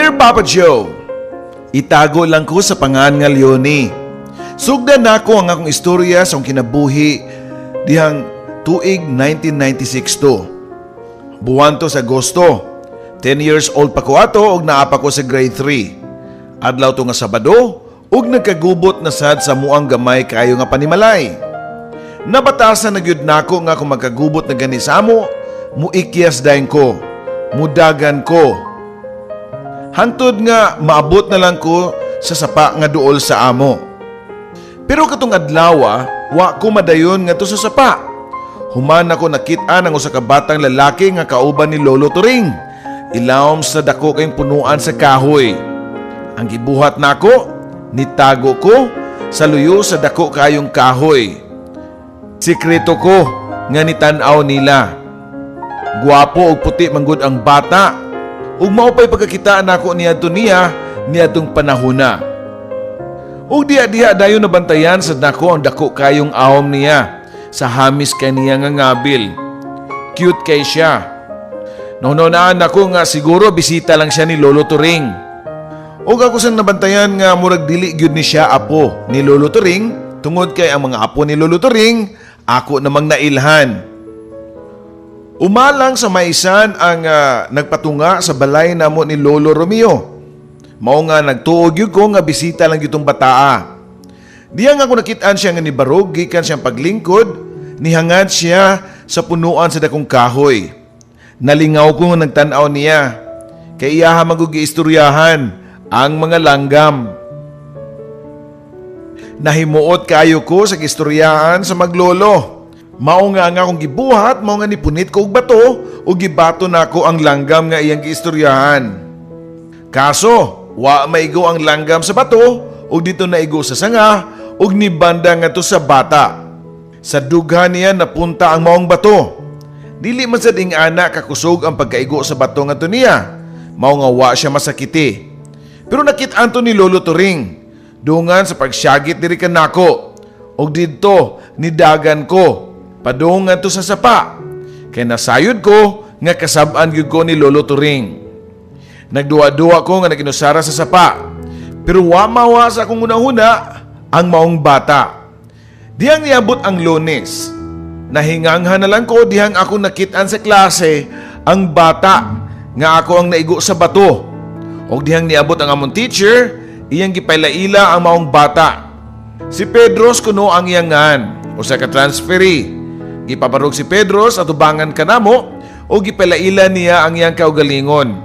Dear Papa Joe, itago lang ko sa pangan nga Leonie. Sugdan nako ang akong istorya sa akong kinabuhi dihang tuig 1996 to. Buwan to sa Agosto. 10 years old pa ko ato og naa pa ko sa grade 3. Adlaw to nga Sabado ug nagkagubot na sad sa muang gamay kaayo nga panimalay. Nabatasan na gyud nako nga kung magkagubot na gani sa amo, muikyas dayon ko, mudagan ko. Hangtod nga maabot na lang ko sa sapa nga duol sa amo. Pero katong adlaw, wa ko madayon ngadto sa sapa. Human ako nakit-an ang usa ka batang lalaki nga kauban ni Lolo Turing. Ilawom sa dako kayong punuan sa kahoy. Ang gibuhat nako, nitago ko sa luyo sa dako kayong kahoy. Sikreto ko nga nitan-aw nila. Gwapo og puti manggod ang bata. Ug mao pa'y pagkakita nako niadto niya niadtong panahona. Ug diha-diha dayon nabantayan sad nako ang dako kayong awom niya sa hamis kaniya nga ngabil. Cute kay siya. Nahunahunaan nako nga siguro bisita lang siya ni Lolo Turing. Ug ako sang nabantayan nga murag dili gyud ni siya apo ni Lolo Turing tungod kay ang mga apo ni Lolo Turing ako namang nailhan. Umalang sa maisan ang nagpatunga sa balay namo ni Lolo Romeo. Mao nga nagtuo gyud ko nga bisita lang gyud tong bataa. Diya nga ako nakitaan siya nga nibarog gikan siyang paglingkod, nihangad siya sa punuan sa dakong kahoy. Nalingaw ko nga nagtan-aw niya. Kay iyaha man gud giistoryahan ang mga langgam. Nahimuot kayo ko sa gistoryahan sa maglolo. Mao nga ang akong gibuhat, mao nga nipunit ko og bato ug gibato nako ang langgam nga iyang giistoryahan. Kaso, wa maigo ang langgam sa bato ug dito naigo sa sanga ug nibanda ngadto sa bata. Sa dughan niya napunta ang maong bato. Dili man sad ing-ana kakusog ang pagkaigo sa bato ngadto niya. Mao nga wa siya masakiti. Pero nakit-an to ni Lolo Turing. Dungan sa pagsyagit diri kanako. Ug didto nidagan ko padung ngadto sa sapa. Kay nasayod ko nga kasab-an gyud ko ni Lolo Turing. Nagduwa-duwa ko nga naginusara sa sapa. Pero wa mawa sa akong hunahuna ang maong bata. Dihang niabot ang Lunes. Nahingangha na lang ko dihang ako nakit-an sa klase ang bata nga ako ang naigo sa bato. Og dihang niabot ang among teacher, iyang gipailaila ang maong bata. Si Pedros kuno ang iyang ngan, usa ka transferee. Gipabarog si Pedros atubangan kanamo o gipailaila niya ang iyang kaugalingon.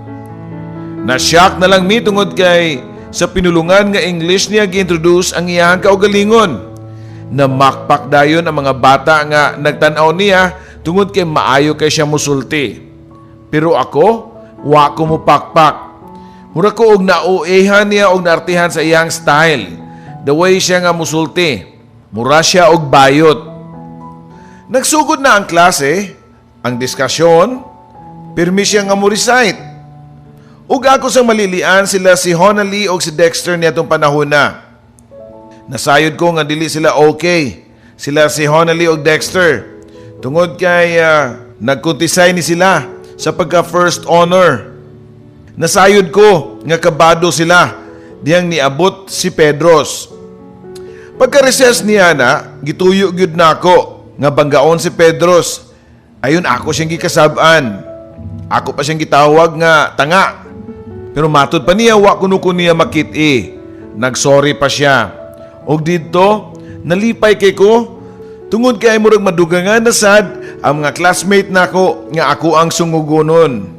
Na-shock na lang mi tungod kay sa pinulungan nga English niya gi-introduce ang iyang kaugalingon. Namakpak dayon ang mga bata nga nagtan-aw niya tungod kay maayo kay siya musulti. Pero ako, wa ko mupakpak. Mura ko og nauehan niya og naartihan sa iyang style. The way siya nga musulti. Mura siya og bayot. Nagsugod na ang klase, ang diskusyon, pirmi siya nga mo recite. Ug ako sang malilian sila si Honali og si Dexter niadtong panahon na. Nasayod ko nga dili sila okay. Sila si Honali og Dexter. Tungod kay nagkuntisay ni sila sa pagka first honor. Nasayod ko nga kabado sila dihang niabot si Pedros. Pagka-recess niya na, gituyo gyud nako nga banggaon si Pedros. Ayon ako siyang gikasab-an. Ako pa siyang gitawag nga tanga. Pero matod pa niya, wa kuno ko niya makit-i. Nagsorry pa siya. Og didto, nalipay kay ko. Tungod kay murag madugangan na sad ang mga classmate nako nga ako ang sungugonon.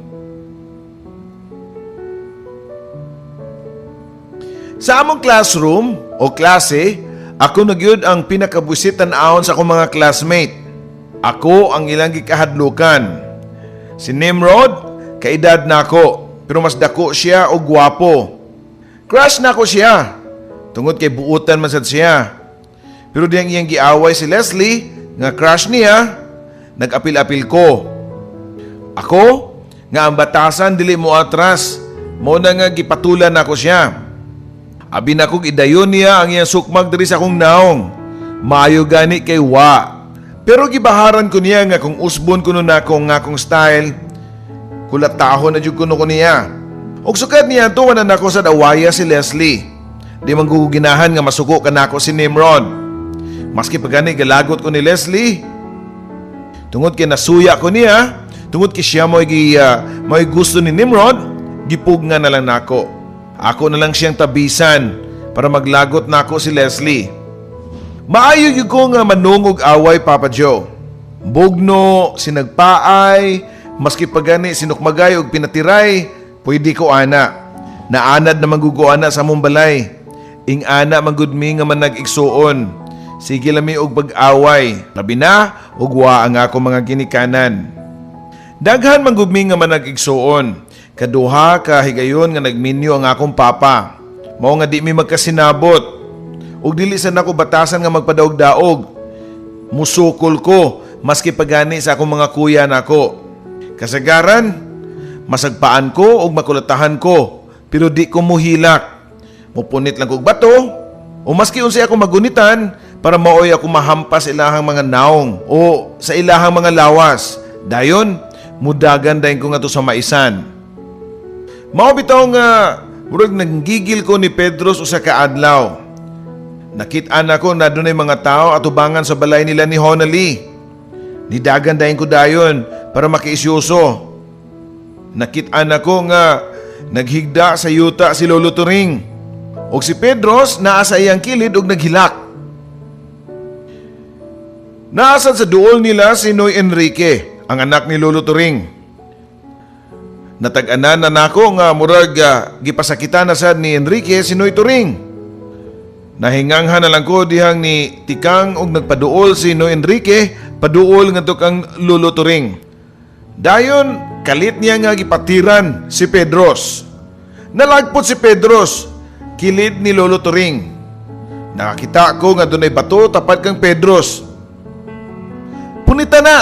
Sa among classroom o klase, ako na gyud ang pinakabusit tan-awon sa akong mga classmate. Ako ang ilang gikahadlukan. Si Nimrod, kaedad nako, pero mas dako siya og gwapo. Crush nako siya. Tungod kay buutan man sad siya. Pero diyang iyang giaway si Leslie, nga crush niya, nag-apil-apil ko. Ako, nga ang batasan dili mo atras, mo na nga gipatulan nako siya. Abi na kog idayon niya ang iyang sukmag diri sa akong naong. Maayo gani kay wa. Pero gibaharan ko niya nga kung usbon kuno nako nga akong style, kulatahon na jud kuno ko niya. Ug sukad niadto, wala nako sad awaya si Leslie. Di man ko ginahan nga masuko kanako si Nimrod. Maski pa gani galagot ko ni Leslie, tungod kay nasuya ko niya, tungod kay siya mo'y gusto ni Nimrod, gipugna na lang nako. Ako na lang siyang tabisan para maglagot nako si Leslie. Maayo gyud ko nga manungog away, Papa Joe. Bugno, sinagpaay, maski pa gani sinukmagay og pinatiray, pwede ko ana. Naanad na man gud ko ana sa among balay. Ing-ana man gud mi nga manag-igsuon. Sige lang mi og pag-away. Labi na og wa ang ako mga ginikanan. Daghan man gud mi nga manag-igsuon. Kaduha ka higayon nga nagminyo ang akong papa. Mao nga di mi magkasinabot. Ug dili sa nako batasan nga magpadaog-daog. Musukol ko maski pagani sa akong mga kuya nako. Kasagaran, masagpaan ko ug makulatahan ko, pero di ko muhilak. Mupunit lang kog bato, o maski unsay ako magunitan para maoy ako mahampas ilahang mga naong o sa ilahang mga lawas. Dayon, mudagan dayon ko ngadto sa maisan. Mao bitaw nga murag nanggigil ko ni Pedros usa ka adlaw. Nakit-an ako na dunay mga tao atubangan sa balay nila ni Honali. Nidagan dayon ko dayon para makiisyuso. Nakit-an ako nga naghigda sa yuta si Lolo Turing. Og si Pedros naa sa iyang kilid og naghilak. Naa sad sa duol nila si Noy Enrique, ang anak ni Lolo Turing. Natag-anan na nako nga murag gipasakitan na sad ni Enrique si Noy Turing. Nahinganghan na lang ko dihang ni tikang og nagpaduol si Noy Enrique paduol ngadto kang Lolo Turing. Dayon kalit niya nga gipatiran si Pedros. Nalagpot si Pedros kilid ni Lolo Turing. Nakakita ko nga dunay bato tapat kang Pedros. "Punita na!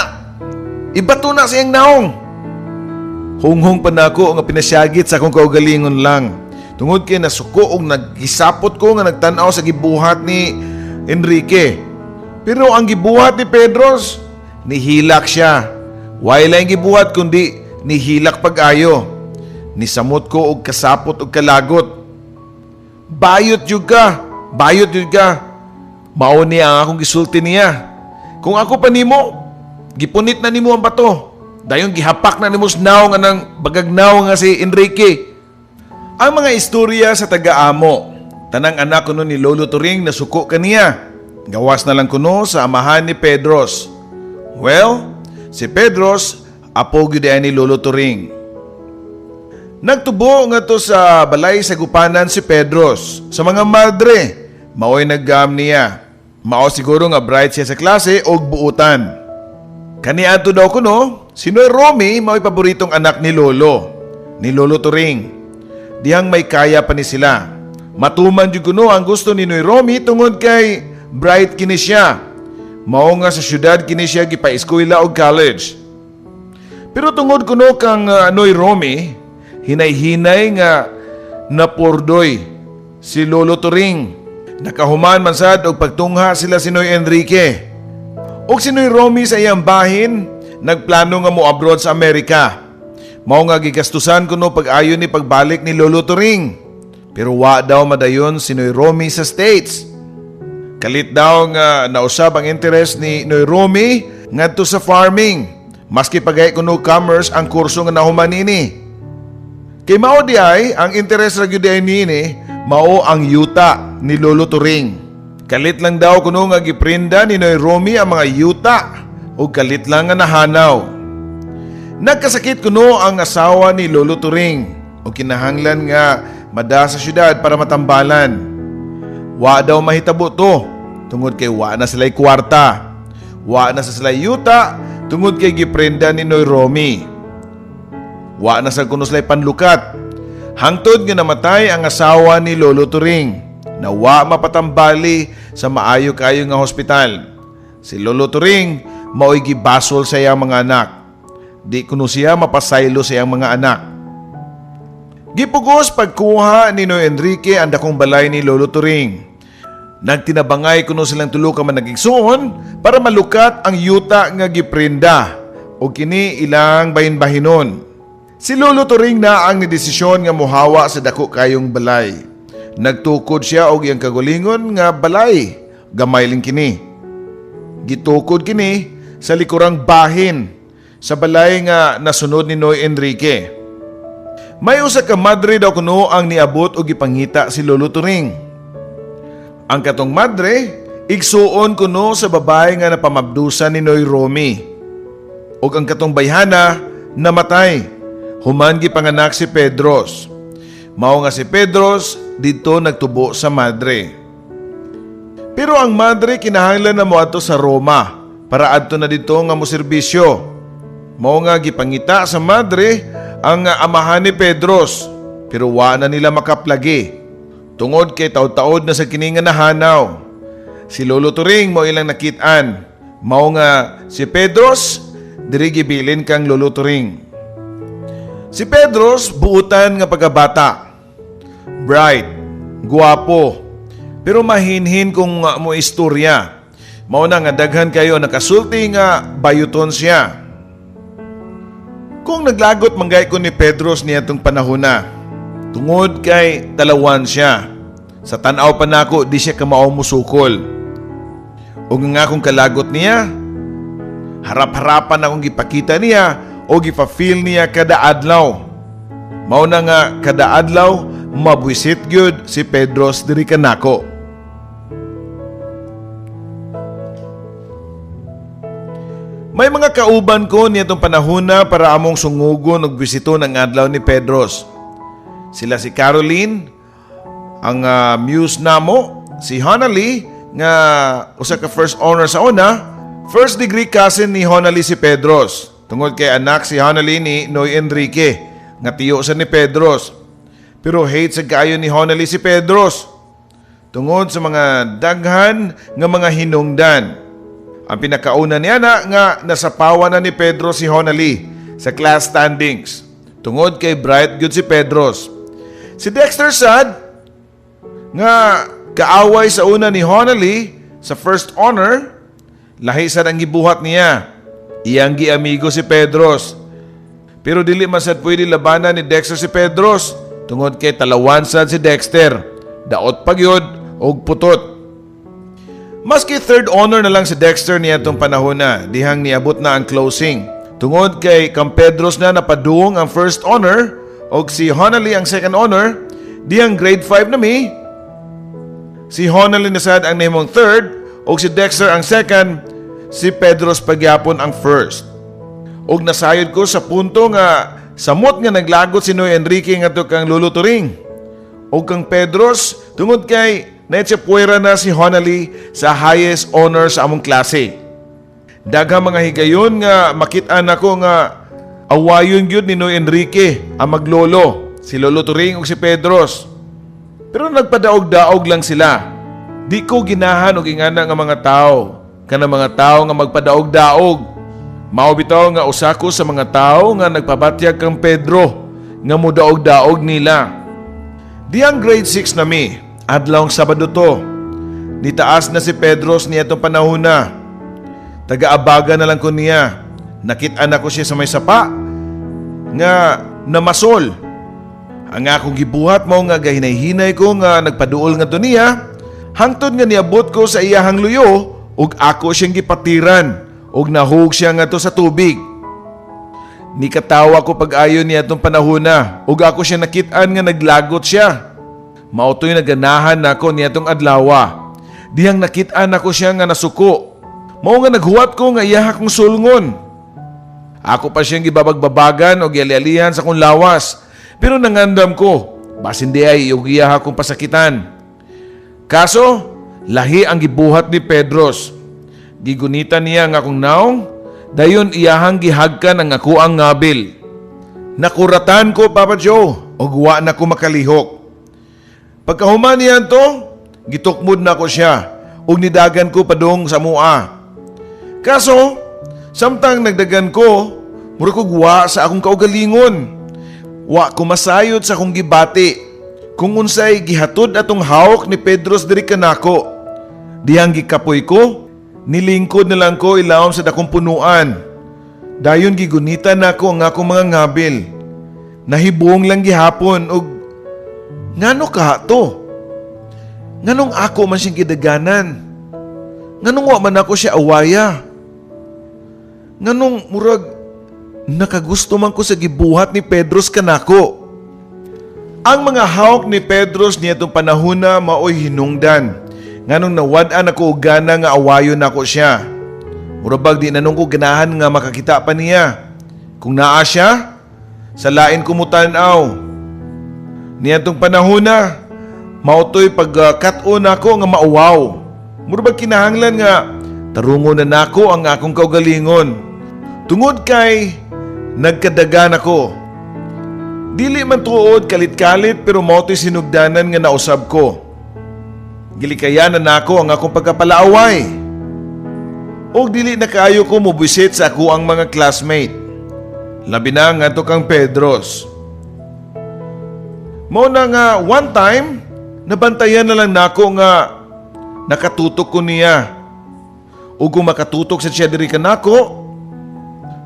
Ibato na sa iyang naong!" Hunghong pa nako nga pinasyagit sa akong kaugalingon lang. Tungod kay nasuko og naggisapot ko nga nagtan-aw sa gibuhat ni Enrique. Pero ang gibuhat ni Pedros, nihilak siya. Way lang gibuhat kundi nihilak pag-ayo. Nisamot ko og kasapot og kalagot. "Bayot jud ka! Bayot jud ka!" Mao ni ang akong gisulti niya. "Kung ako pa nimo, gipunit na nimo ang bato. Dayon gihapak na nimo sa nawong anang bagagnaw nga si Enrique." Ang mga istorya sa taga-amo. Tanang anak kuno ni Lolo Turing nasuko kaniya. Gawas na lang kuno sa amahan ni Pedros. Well, si Pedros, apo gyud ay ni Lolo Turing. Nagtubo ngadto sa balay sa gupanan si Pedros. Sa mga madre, maoy naggam niya. Mao siguro nga bright siya sa klase og buutan. Kaniadto daw kuno, si Noy Romy mao'y paboritong anak ni Lolo Turing. Dihang may kaya pa ni sila. Matuman jud kuno ang gusto ni Noy Romy tungod kay bright kini siya. Mao nga sa syudad kini siya gipa-eskwela og college. Pero tungod kuno kang Noy Romy, hinay-hinay nga napurdoy si Lolo Turing. Nakahuman man sad og pagtungha sila si Noy Enrique. Og si Noy Romy sa iyang bahin, nagplano nga mo abroad sa Amerika. Mao nga gigastusan kuno pag-ayo ni pagbalik ni Lolo Turing. Pero wa daw madayon si Noy Romy sa States. Kalit daw nga nausab ang interest ni Noy Romy ngadto sa farming. Maski pagay kuno commerce ang kurso nga nahuman nini. Kay mao di ay ang interest ra gyud ay niini mao ang yuta ni Lolo Turing. Kalit lang daw kuno nga giprinda ni Noy Romy ang mga yuta ug kalit lang nga nahanaw. Nagkasakit kuno ang asawa ni Lolo Turing ug kinahanglan nga mada sa syudad para matambalan. Wa daw mahitabo to tungod kay wa na sila'y kwarta. Wa na sa sila'y yuta tungod kay giprenda ni Noy Romy. Wa na sa kuno sila'y panlukat. Hangtod nga namatay ang asawa ni Lolo Turing na wa mapatambali sa maayo kayo nga hospital. Si Lolo Turing mao'y gibasol sa iyang mga anak. Di kuno siya mapasaylo sa iyang mga anak. Gipugos pagkuha ni Noy Enrique ang dakong balay ni Lolo Turing. Nagtinabangay kuno silang tulo ka managigsuon para malukat ang yuta nga giprinda o kini ilang bahin-bahinon. Si Lolo Turing na ang nidesisyon nga muhawa sa dako kayong balay. Nagtukod siya og iyang kaugalingon nga balay. Gamay lang kini. Gitukod kini sa likurang bahin sa balay nga nasunod ni Noy Enrique. May usa ka madre daw kuno ang niabot og gipangita si Lolo Turing. Ang katong madre, igsuon kuno sa babae nga napamabdusan ni Noy Romy. Og ang katong bayhana namatay. Human gipanganak si Pedros. Mao nga si Pedros didto nagtubo sa madre. Pero ang madre kinahanglan na moadto sa Roma para adto na didto nga moserbisyo. Mao nga gipangita sa madre ang amahan ni Pedros, pero wa na nila makaplagi. Tungod kay taod-taod na sa kini nga nahanaw. Si Lolo Turing mao ilang nakit-an. Mao nga si Pedros diri gibilin kang Lolo Turing. Si Pedros buutan nga pagkabata. Bright, guwapo, pero mahinhin kung mo istorya. Mao na nga daghan kayo nakasulti nga bayuton siya. Kung naglagot manggay ko ni Pedros niadtong panahon na, tungod kay talawan siya. Sa tan-aw pa nako, di siya kamao musukol. Ug nga akong kalagot niya, harap-harapan akong gipakita niya o gipa-feel niya kada adlaw. Mao na nga kada adlaw mabwisit gyud si Pedros diri kanako. May mga kauban ko niadtong panahon na para among sungugon og bisiton ang adlaw ni Pedros. Sila si Caroline, ang muse namo, si Honali nga usa ka first honor sa una, first degree cousin ni Honali si Pedros. Tungod kay anak si Honali ni Noy Enrique, nga tiyo sa ni Pedros. Pero hate sa kaayo ni Honali si Pedros. Tungod sa mga daghan nga mga hinungdan. Ang pinakauna niya na nga nasapawan na ni Pedro si Honali sa class standings. Tungod kay bright good si Pedros. Si Dexter sad nga kaaway sa una ni Honali sa first honor, lahi sad ang gibuhat niya. Iyang giamigo si Pedros. Pero dili man sad pwede labanan ni Dexter si Pedros tungod kay talawan sad si Dexter. Daot pagyod og putot. Maski third honor na lang si Dexter niadtong panahon na, dihang niabot na ang closing. Tungod kay Kang Pedros na napaduong ang first honor og si Honali ang second honor, dihang grade 5 na mi. Si Honali na sad ang nahimong third og si Dexter ang second, si Pedros pagyapon ang first. Og nasayod ko sa punto nga samot nga naglagot si Noy Enrique ngadto kang Lolo Turing og kang Pedros tungod kay naitsapuera na si Honali sa highest honor sa among klase. Daghang mga higayon nga makit-an nako nga awayon gyud ni Noy Enrique ang maglolo, si Lolo Turing ug si Pedros. Pero nagpadaog-daog lang sila. Di ko ginahan og ingana nga mga tao, kana mga tao nga magpadaog-daog. Mao bitaw nga usa ko sa mga tao nga nagpabatyag kang Pedro nga modaog-daog nila. Diyang grade 6 na mi, adlawng Sabado to. Nitaas na si Pedros niadtong panahon na. Taga-abaga na lang ko niya. Nakit-an ako siya sa may sapa nga namasol. Ang akong gibuhat mo nga gahinay-hinay ko nga nagpaduol nga niya, hangtod nga niabot ko sa iyahang luyo ug ako siyang gipatiran ug nahug siya ngadto sa tubig. Nikatawa ko pag-ayo niya itong panahon na ug ako siya nakit-an nga naglagot siya. Mao to'y naganahan nako niya itong adlawa. Dihang nakit-an ako siya nga nasuko. Mao nga naghuwat ko nga iyaha kong sulngon. Ako pa siyang gibabagbabagan o gialialihan sa kong lawas. Pero nangandam ko, basin di ay iyog iyaha kong pasakitan. Kaso, lahi ang gibuhat ni Pedros. Gigunitan niya ang akong naong, dayon iyahang gihagkan ang ako ang ngabil. Nakuratan ko, Papa Joe, og wa na ko makalihok. Pagkahuman niya to, gitukmod na ko siya, ug nidagan ko padung sa mua. Kaso, samtang nagdagan ko, mura ko wa sa akong kaugalingon. Wa ko masayod sa akong gibati. Kung unsay gihatod atong hawak ni Pedros diri kanako. Dihang gikapoy ko, nilingkod na lang ko ilawom sa dakong punuan. Dayon gigunitan nako ang akong mga ngabil. Nahibuong lang gihapon og ngano ka to? Nganong ako man siyang gidaganan? Nganong wa man ako siya awaya? Nganong murag nakagusto man ko sa gibuhat ni Pedros kanako? Ang mga hawk ni Pedros niadtong panahona maoy hinungdan. Nganong nawad-an ako og gana nga awayon nako siya. Murabag di na nung ko ganahan nga makakita pa niya. Kung naa siya, sa lain ko mutan-aw. Niadtong panahona, mao to'y pagkat-on nako nga mauwaw. Murabag kinahanglan nga tarungon na nako ang akong kaugalingon. Tungod kay nagkadagan ako. Dili man tuod kalit-kalit, pero mao to'y sinugdanan nga nausab ko. Gilikayan na nako ang akong pagkapalaaway. Og dili na kaayo ko mobwisit sa ako ang mga classmate. Labi na ngadto kang Pedros. Mao na nga one time, nabantayan na lang nako nga nakatutok ko niya. Ug kung makatutok sa siya diri kanako,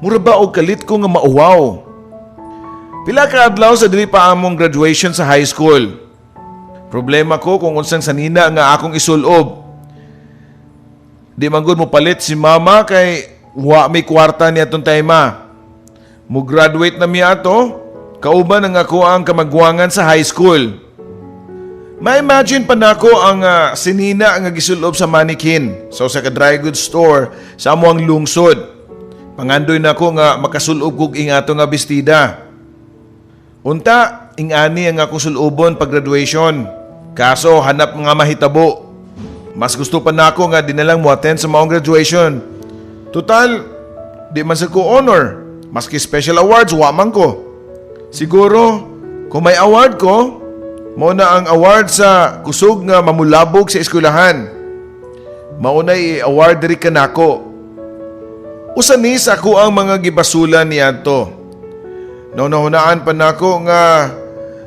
mura ba og kalit ko nga mauwaw. Pila ka adlaw sa dili pa among graduation sa high school. Problema ko kung unsang sanina nga akong isulob. Di man gud mo palit si mama kay wa may kwarta niya atong time. Mo graduate na mi ato, kauban ang ako ang kamagwangan sa high school. Ma-imagine pa nako ang sinina nga gisulob sa mannequin sa usa ka dry goods store sa among lungsod. Pangandoy nako nga makasulob kog ingato nga bestida. Unta, ingani ang akong sulobon pag graduation. Kaso hanap nga mahitabo. Mas gusto pa nako nga di na lang mo attend sa maong graduation. Total, di man sa ko honor. Maski special awards, wa man ko. Siguro, kung may award ko, mao na ang award sa kusog nga mamulabog sa eskwelahan. Mao na i-award diri kanako. Usa ni sa ako ang mga gibasulan niadto. Naunahunaan pa nako nga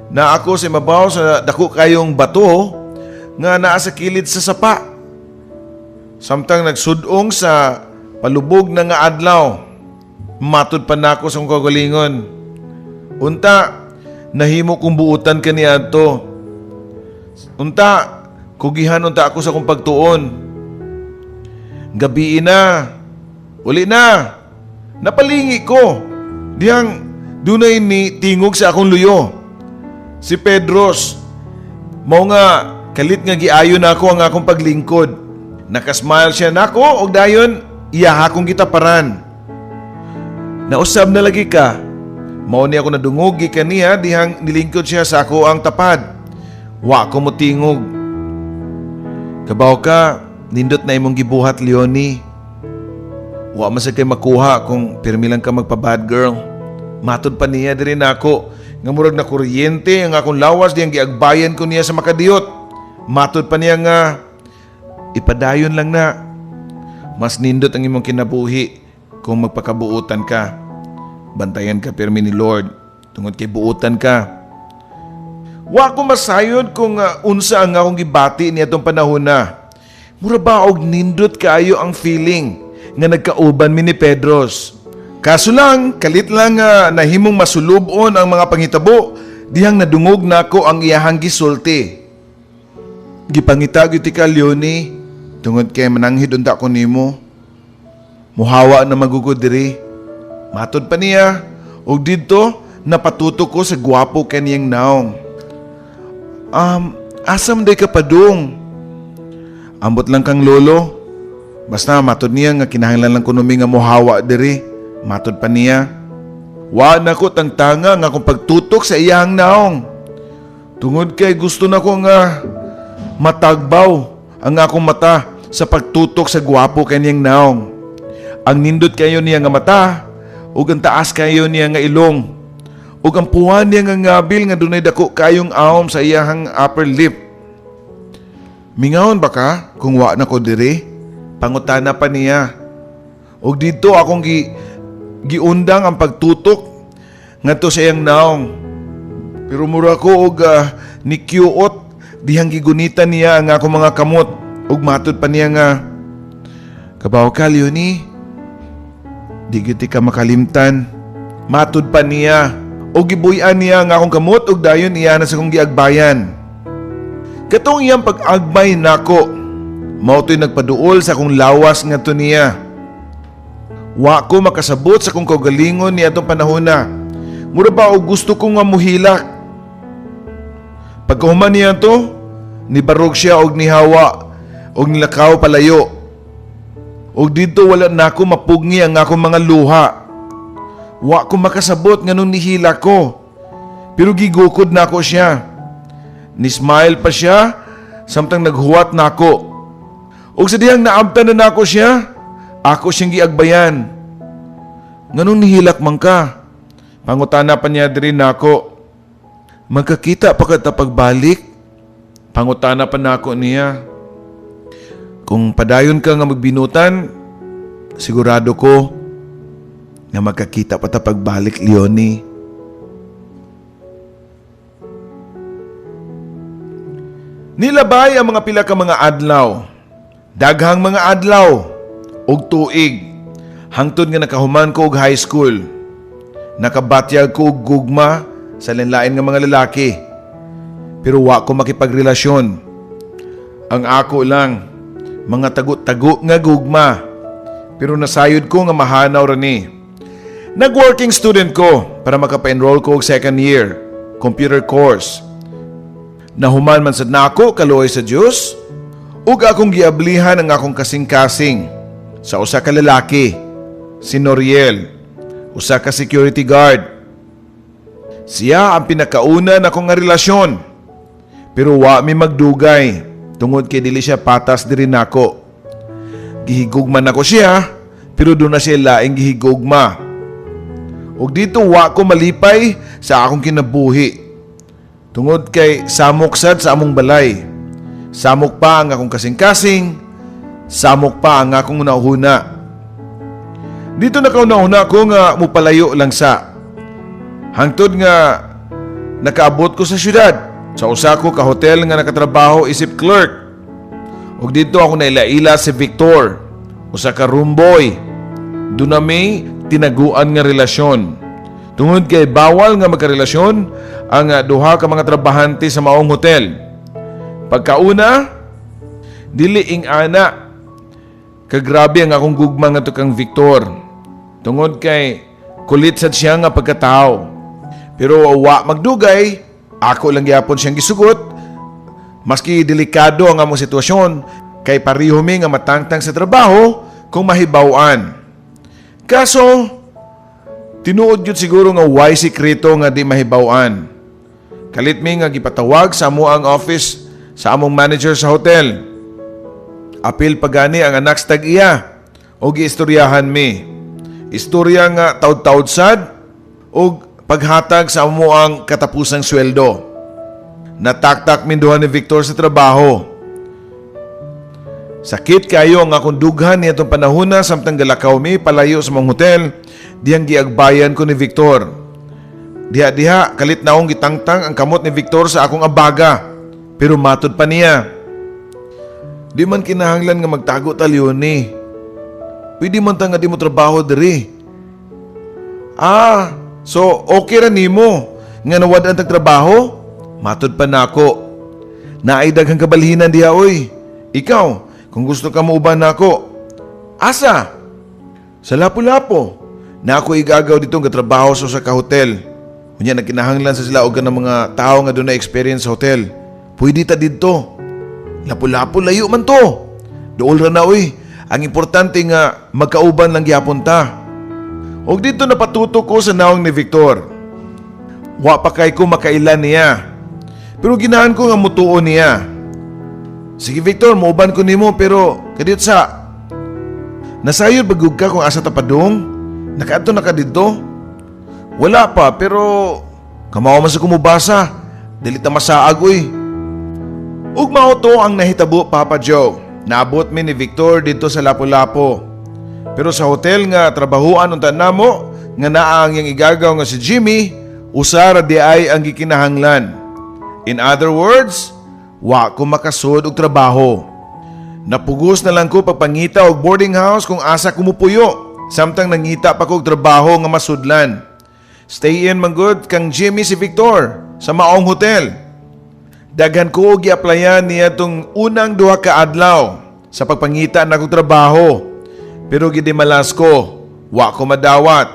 na ako sa mabaw sa dako kayong bato nga naa sa kilid sa sapa. Samtang nagsudong sa palubog na nga adlaw, matud pa nako sa akong kaugalingon. Unta, nahimo kong buutan kaniadto. Unta, kugihan unta ako sa akong pagtuon. Gabii na. Uli na. Napalingi ko. Dihang dunay ni tingog sa akong luyo. Si Pedros. Mao nga kalit nga giayo nako ang akong paglingkod. Nakasmile siya nako og dayon iya akong gitaparan. "Nausab na lagi ka." Mao ni ako nadungog gikan niya dihang nilingkod siya sa ako ang tapad. Wa ko motingog. "Kabaw ka, nindot na imong gibuhat, Leonie. Wa man sa kay makuha kung pirmi lang ka magpa-bad girl." Matod pa niya diri nako nga murag na kuryente ang akong lawas diyang giagbayan ko niya sa makadiyot. Matod pa niya nga, "Ipadayon lang na. Mas nindot ang imong kinabuhi kung magpakabuutan ka. Bantayan ka pirmi ni Lord tungod kay buutan ka." Wa ko masayod kung unsa ang akong gibati niadtong panahon na. Mura ba og nindot kaayo ang feeling nga nagkauban mi ni Pedros. Kaso lang, kalit lang nga nahimong masulubon ang mga panghitabo, dihang nadungog nako ang iyahang gisulti. "Gipangita gyud tika, Leonie, tungod kay mananghid unta ko nimo. Muhawa na magugod diri." Matod pa niya, ug didto napatutok ko sa gwapo kaniyang naong. "Asa man day ka padung?" "Ambot lang kang lolo. Basta matod niya nga kinahanglan lang kuno mi nga mohawa diri." Matod pa niya. Wa na ko tangtanga nga akong pagtutok sa iyang naong. Tungod kay gusto na ko nga matagbaw ang akong mata sa pagtutok sa gwapo kaniyang naong. Ang nindot kayo niya nga mata, ug ang taas kayo niya nga ilong. Ug ang puwan niya nga ngabil nga dunay dako kayong awom sa iyahang upper lip. "Mingawon ba ka kung wa na ko diri?" Pangutana pa niya. Ug didto akong giundang ang pagtutok ngadto sa iyang naong. Pero mura ko og nikyuot dihang gigunitan niya ang akong mga kamot ug matud pa niya nga, "Kabaw ka, Leonie. Di gyud ka makalimtan." Matud pa niya. Ug gibuy-an niya ang akong kamot ug dayon iya na sa akong giagbayan. Katong iyang pag-agbay nako, mao to'y nagpaduol sa akong lawas ngadto niya. Wa ko makasabot sa akong kaugalingon niadtong panahona. Mura ba og gusto ko nga muhilak. Pagkahuman niya to, nibarog siya og nihawa og nilakaw palayo. Og didto wala nako mapugngi ang akong mga luha. Wa ko makasabot nganong nihilak ko. Pero gigukod nako siya. Ni-smile pa siya samtang naghuwat nako. Og sa dihang naabtan na nako siya, ako siyang giagbayan. "Nganong nihilak man ka?" Pangutana pa niya diri nako. "Magkakita pa ka ta pagbalik?" Pangutana pa nako niya. "Kung padayon ka nga magbinutan, sigurado ko nga magkakita pa ta pagbalik, Leonie." Nilabay ang mga pila ka mga adlaw. Daghang mga adlaw ug tuig hangtod nga nakahuman ko og high school. Nakabatyag ko og gugma sa lain-lain nga mga lalaki. Pero wa ko makipagrelasyon. Ang ako lang mga tago-tago nga gugma. Pero nasayod ko nga mahanaw ra ni. Nag-working student ko para makapa-enroll ko og second year computer course. Nahuman man sad nako, kaluoy sa Dios, ug akong giablihan ang akong kasing-kasing sa usa ka lalaki, si Noriel, usa ka security guard. Siya ang pinakauna nako nga relasyon. Pero wa mi magdugay tungod kay dili siya patas diri nako. Gihigugma nako siya, pero duna siya laing gihigugma. Ug didto wa ko malipay sa akong kinabuhi. Tungod kay samok sad sa among balay. Samok pa ang akong kasing-kasing, samok pa ang akong hunahuna. Didto nakauna-una ko nga mupalayo lang sa. Hangtod nga nakaabot ko sa syudad, sa usa ko ka hotel nga nakatrabaho isip clerk. Ug didto ako naila-ila si Victor, usa ka room boy. Duna may tinaguan nga relasyon. Tungod kay bawal nga magkarelasyon ang duha ka mga trabahante sa maong hotel. Pagkauna, dili ing-ana kagrabe ang akong gugma ngadto kang Victor. Tungod kay kulit sad siya nga pagkatao. Pero wa magdugay, ako lang gyapon siyang gisugot. Maski delikado ang among sitwasyon, kay pareho mi nga matangtang sa trabaho kung mahibaw-an. Kaso, tinuod gyud siguro nga way sikreto nga di mahibaw-an. Kalit mi nga gipatawag sa amoang office sa among manager sa hotel. Apil pa gani ang anak sa tag-iya o giistoryahan mi. Istorya nga taud-taud sad og paghatag sa amoang katapusang sweldo. Nataktak min duha ni Victor sa trabaho. Sakit kayo ang akong dughan niadtong panahona samtang galakaw mi palayo sa among hotel dihang giagbayan ko ni Victor. Diha-diha kalit na akong gitangtang ang kamot ni Victor sa akong abaga, pero matod pa niya. "Di man kinahanglan nga magtago ta, Leonie. Pwede man ta nga di mo trabaho diri." "Ah, so okay ra nimo nga nawad-an tag trabaho?" Matod pa nako. "Naay daghang kabalhinan diha oy. Ikaw, kung gusto ka muuban nako." "Asa?" "Sa Lapu-Lapu. Naa ko igagaw didto nga trabaho sa usa ka hotel. Unya nagkinahanglan sa sila og kanang mga tawo nga dunay experience sa hotel. Pwede ta didto." "Lapu-Lapu, layo man to." "Duol ra na oy. Ang importante nga magkauban lang gyapon ta." Og didto napatuto ko sa nawong ni Victor. Wa pa kay ko makailan niya. Pero ginahan ko nga mutuo niya. "Sige Victor, muuban ko nimo, pero kadiyot sa. Nasayod ba gud ka kung asa ta padung? Nakaadto na ka didto?" "Wala pa, pero kamao man sa kumubasa. Dili ta masaag uy." Ug mao to ang nahitabo, Papa Joe. Naabot mi ni Victor didto sa Lapu-Lapu. Pero sa hotel nga trabahuan unta namo nga naa ang iyang igagaw nga si Jimmy, usa ra diay ang gikinahanglan. In other words, wa ko makasud og trabaho. Napugos na lang ko pagpangita og boarding house kung asa ko mupuyo, samtang nangita pa ko og trabaho nga masudlan. Stay in man gud kang Jimmy si Victor sa maong hotel. Daghan ko og gi-applyan niya tong unang 2 ka adlaw sa pagpangita na trabaho. Pero gidimalas ko, wa ko madawat.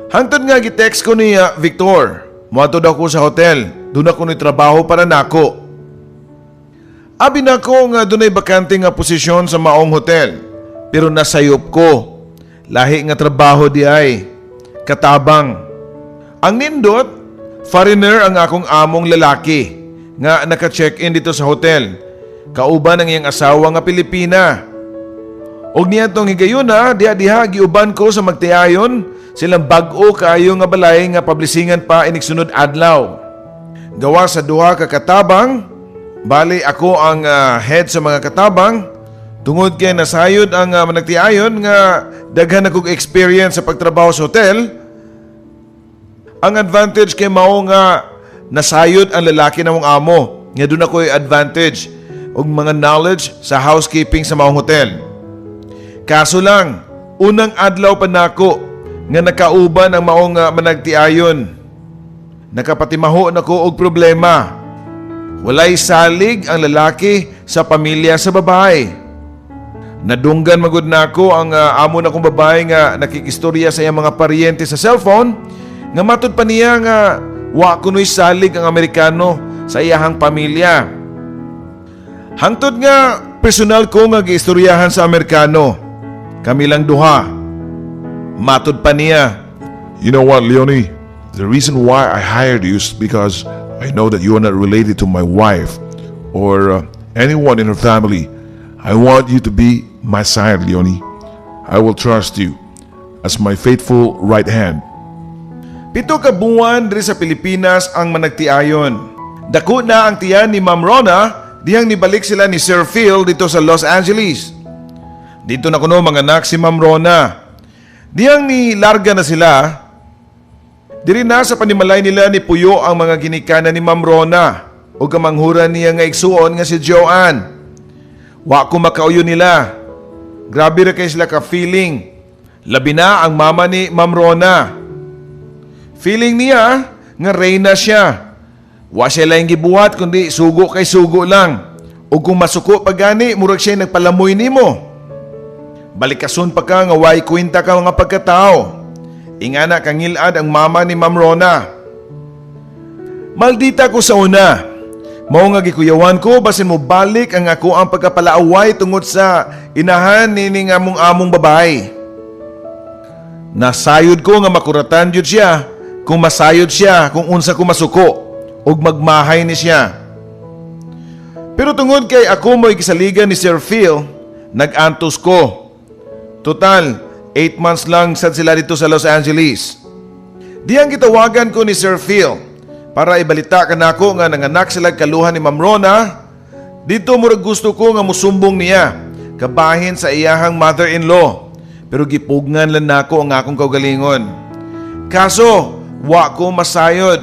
Hangtod nga gi-text ko niya, "Victor, moadto daw ko sa hotel. Doon ako ni trabaho para nako." Abi nako nga dunay bakante nga posisyon sa maong hotel. Pero nasayop ko. Lahi nga trabaho di ay. Katabang. Ang nindot, foreigner ang akong among lalaki nga naka-check-in dito sa hotel. Kauban ang iyang asawa nga Pilipina. Og niadtong higayuna, diha diha giuban ko sa magtiayon silang bag-o kaayo nga balay nga publisingan pa inig sunod adlaw. Gawa sa duha ka katabang, bali ako ang head sa mga katabang, tungod kay nasayod ang managtiayon nga daghan akong experience sa pagtrabaho sa hotel. Ang advantage kay mao nga nasayod ang lalaki na mong amo nga doon ako'y advantage og mga knowledge sa housekeeping sa maong hotel. Kaso lang, unang adlaw pa nako nga nakauban ang maong managtiayon. Nakapatimaho na ko og problema. Walay salig ang lalaki sa pamilya sa babae. Nadunggan magud nako ang amo na kong babae nga nakikistorya sa iyang mga paryente sa cellphone nga matud pa niya nga wa kuno'y salig ang Amerikano sa iyahang pamilya. Hangtod nga personal ko nga giistoryahan sa Amerikano. Kami lang duha. Matud pa niya, "You know what, Leonie? The reason why I hired you is because I know that you are not related to my wife or anyone in her family. I want you to be my side, Leonie. I will trust you as my faithful right hand." 7 ka buwan diri sa Pilipinas ang managtiayon. Dako na ang tiyan ni Ma'am Rona dihang nibalik sila ni Sir Phil dito sa Los Angeles. Dito na kuno manganak si Ma'am Rona. Dihang ni larga na sila, diri na sa panimalay nila ni Puyo ang mga ginikanan ni Ma'am Rona o kamanghuran niya nga igsuon nga si Joanne. Wa ko makauyo nila. Grabe ra kay sila ka feeling. Labi na ang mama ni Ma'am Rona. Feeling niya nga reyna siya. Wa siya lang gibuhat kundi sugo kay sugo lang. O kung masuko pa gani, murag siya nagpalamoy nimo. Balikason pa ka nga way kwenta ka mga pagkatao. Ingana kangilad ang mama ni Ma'am Rona. Maldita ko sa una. Mao nga gikuyawan ko basin mo balik ang ako ang pagkapalaaway tungod sa inahan ni nga among among babae. Nasayod ko nga makuratan jud siya kung masayod siya kung unsa ko masuko ug magmahay ni siya. Pero tungod kay ako mo'y gisaligan ni Sir Phil, nag-antos ko. Total, 8 months lang sad sila dito sa Los Angeles. Diyang gitawagan ko ni Sir Phil para ibalita ka nako nga nanganak sila kaluhan ni Ma'am Rona. Dito murag gusto ko nga musumbong niya kabahin sa iyahang mother-in-law. Pero gipugngan lang nako ang akong kaugalingon. Kaso, wa ko masayod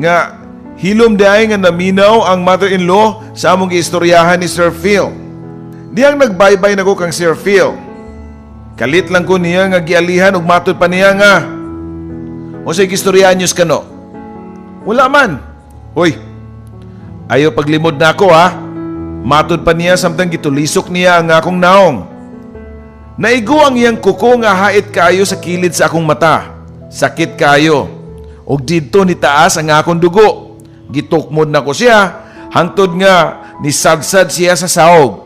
nga hilom diay nga naminaw ang mother-in-law sa among giistoryahan ni Sir Phil. Diyang nagbaybay na ko kang Sir Phil. Kalit lang ko niya nga gialihan ug matud pa niya nga, "O sa gistoryahan niyo kano?" "Wala man." "Hoy, ayaw paglimod na ako ha." Matud pa niya samtang gitulisok niya ang akong naong. Naigo ang iyang kuko nga hait kaayo sa kilid sa akong mata. Sakit kaayo. Og didto ni taas ang akong dugo. Gitukmod na ko siya hangtod nga nisadsad siya sa saog.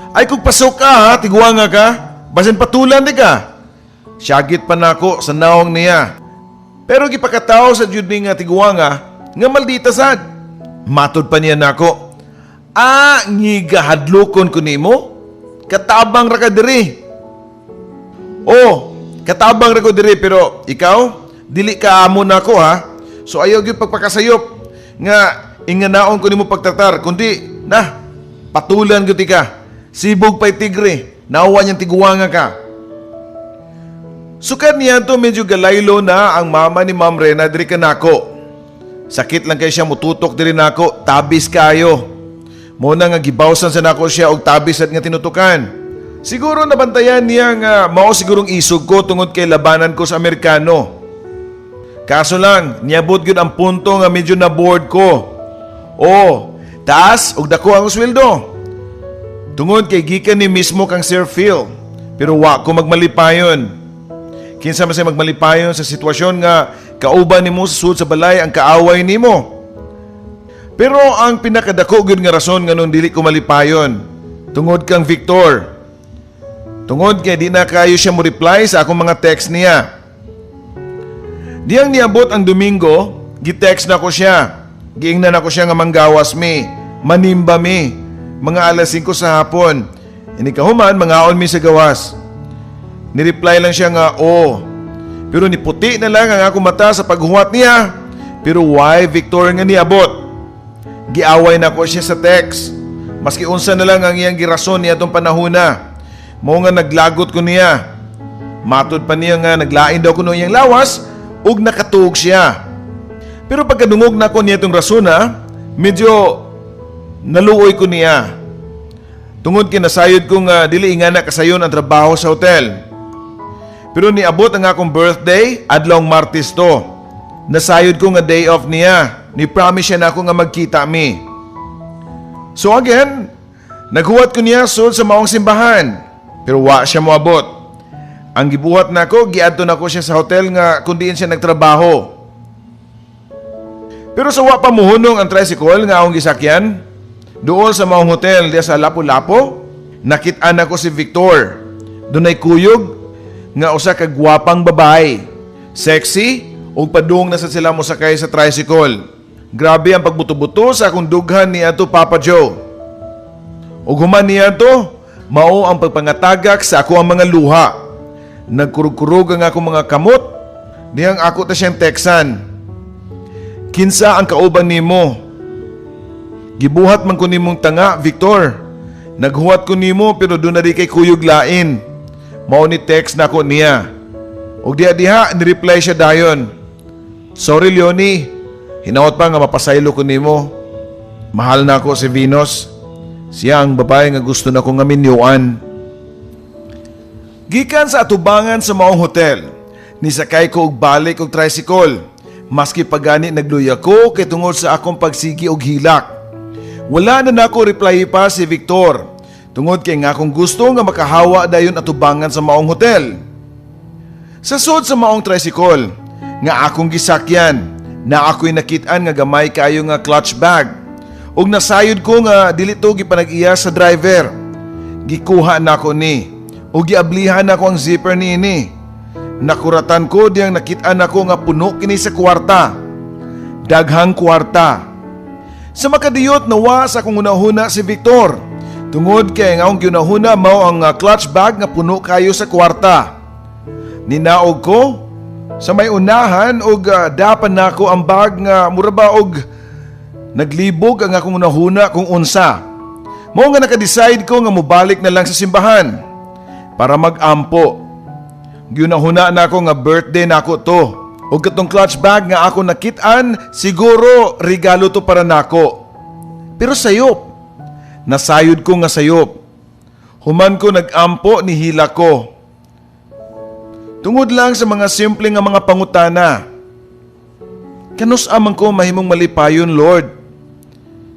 "Ay kung pasok ka ha, tiguanga ka. Basin patulan di ka." Syagit pa nako sa naong niya. Pero gipakataw sa jud ni nga tiguanga nga maldita sad. Matod pa niya nako, "Ah, ngiga hadlokon ko nimo? Katabang ra ka diri." "Oh, katabang ra ko diri pero ikaw dili ka amo nako ha. So ayaw gyud pagpakasayop nga inganaon ko nimo pagtratar kundi na patulan gyud ka. Sibog pa'y tigre, nauwa niyang tiguanga ka." Sukad niya to medyo galaylo na ang mama ni Ma'am Rena diri kanako. Sakit lang kay siya mututok diri nako, tabis kayo. Mo na nga gibawsan sa nako siya og tabis at nga tinutukan. Siguro nabantayan niya nga mao sigurong isog ko tungod kay labanan ko sa Amerikano. Kaso lang, niabot gyud ang punto nga medyo na bored ko. O, taas og dako ang sweldo. Tungod kay gikan ni mismo kang Sir Phil. Pero wa ko magmalipayon. Kinsa man say magmalipayon sa sitwasyon nga kauban nimo sa sud sa balay ang kaaway nimo? Pero ang pinakadako gyud nga rason nganong dili ko malipayon, tungod kang Victor. Tungod kay di na kayo siya mo reply sa akong mga text niya. Diyang niabot ang Domingo, gi-text na ko siya. Giingnan ako siya nga manggawas mi, manimba mi, mga alas 5 sa hapon. Ini kahuman, mangaon mi sa gawas. Ni-reply lang siya nga, "Oo." Pero niputi na lang ang akong mata sa paghuwat niya. Pero why Victor nga niabot? Giaway na ko siya sa text. Maski unsa na lang ang iyang girason niya atong panahona. Mao nga naglagot ko niya. Matod pa niya nga naglain daw kuno iyang lawas ug nakatuog siya. Pero pagkadungog na ko niya itong rason ha, medyo naluoy ko niya. Tungod kay nasayod ko nga dili nga na kasayon ang trabaho sa hotel. Pero niabot ang akong birthday, adlawng Martes to. Nasayod ko nga day off niya. Ni promise siya na ako nga magkita mi. So again, naghuwat ko niya sud sa maong simbahan. Pero wa siya moabot. Ang gibuhat nako, giadto nako siya sa hotel nga kun diin siya nagtrabaho. Pero sa wa pa muhunong ang tricycle nga akong gisakyan, duol sa maong hotel diya sa Lapu-Lapu, nakit-an nako si Victor. Dunay kuyog nga usa ka gwapang babae. Sexy ug padung na sa sila mosakay sa tricycle. Grabe ang pagbuto-buto sa akong dughan ni ato, Papa Joe. Ug human niya to, mao ang pagpangatagak sa ako ang mga luha. Nagkurug-kurug ang akong mga kamot, diyang ako ta siyang teksan. "Kinsa ang kauban nimo? Gibuhat man ko nimong tanga, Victor. Naghuwat ko nimo pero duna diay kay kuyog lain." Mao ni text nako niya. Ug diha diha ni-reply siya dayon. "Sorry, Leonie, hinaot pa nga mapasaylo ko nimo. Mahal na ako si Venus. Siya ang babae nga gusto na ko nga minyuan." Gikan sa atubangan sa maong hotel, nisakay ko og balik og tricycle. Maski pagani nagluya ko kay tungod sa akong pagsigi og hilak. Wala na nako reply pa si Victor. Tungod kay nga akong gusto nga makahawa dayon atubangan sa maong hotel. Sa sud sa maong tricycle, nga akong gisakyan, na ako'y nakitaan nga gamay kayo nga clutch bag. Ug nasayod ko nga dili to gipanag-iya sa driver. Gikuha nako ni ug giablihan nako ang zipper niini. Nakuratan ko diyang nakitaan nako nga puno kini sa kwarta. Daghang kwarta. Sa makadiyot, nawa sa akong hunahuna si Victor. Tungod kay ang akong giunahuna mao ang clutch bag nga puno kayo sa kwarta. Ninaog ko sa may unahan og dapan nako ang bag nga mura ba og naglibog ang akong hunahuna kung unsa. Mao nga naka-decide ko nga mobalik na lang sa simbahan para mag-ampo. Giunahuna na ako nga birthday nako to. Ug katong clutch bag nga ako nakit-an, siguro regalo to para nako. Pero sayop. Nasayod ko nga sayop. Human ko nag-ampo, nihila ko. Tungod lang sa mga simple nga mga pangutana. Kanus man ko mahimong malipayon, Lord?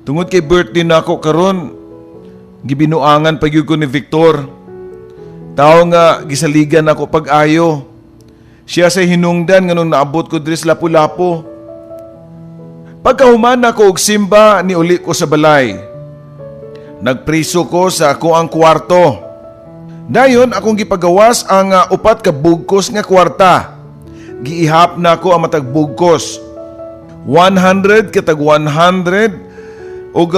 Tungod kay birthday nako karon, gibinuangan pa gyud ko ni Victor. Tao nga gisaligan ako pag-ayo. Siya sa hinungdan nga nung naabot ko diri sa Lapu-Lapu. Pagkahuman nako og simba, ni uli ko sa balay. Nagpriso ko sa ako ang kwarto. Dayon akong gipagawas ang 4 ka bugkos nga kwarta. Giihap na ako ang matag bugkos. 100 katag 100 ug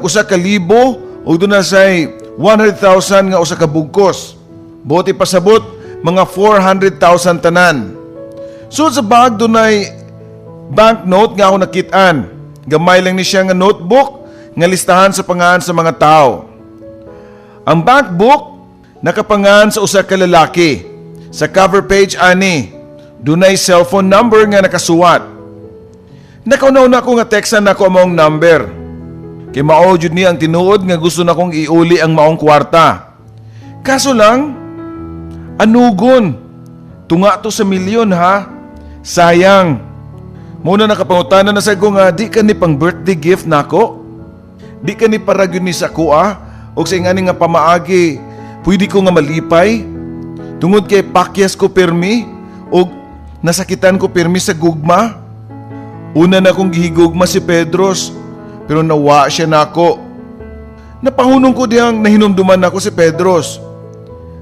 1,000 ug duna say 100,000 nga usa ka bugkos. Buot pasabot, mga 400,000 tanan. So sa bag dunay banknote nga ako nakit-an. Gamay lang ni siya nga notebook nga listahan sa pangalan sa mga tao. Ang bank book nakapangan sa usa ka lalaki. Sa cover page ani, dunay cellphone number nga nakasuwat. Nakauna-una ko nga textan nako ang maong number. Kay mao jud ni ang tinuod nga gusto na kong iuli ang maong kwarta. Kaso lang, anugon. Tunga to sa milyon ha. Sayang. Mao na nakapangutana na sa ko nga di ka ni pang birthday gift nako. Di ka ni para gyud ni sa akoa og sa ingani nga pamaagi pwede ko nga malipay tungod kay pakyas ko pirmi og nasakitan ko pirmi sa gugma. Una na kong gihigugma si Pedros, pero nawa siya nako. Napahunong ko diyang nahinumduman nako si Pedros.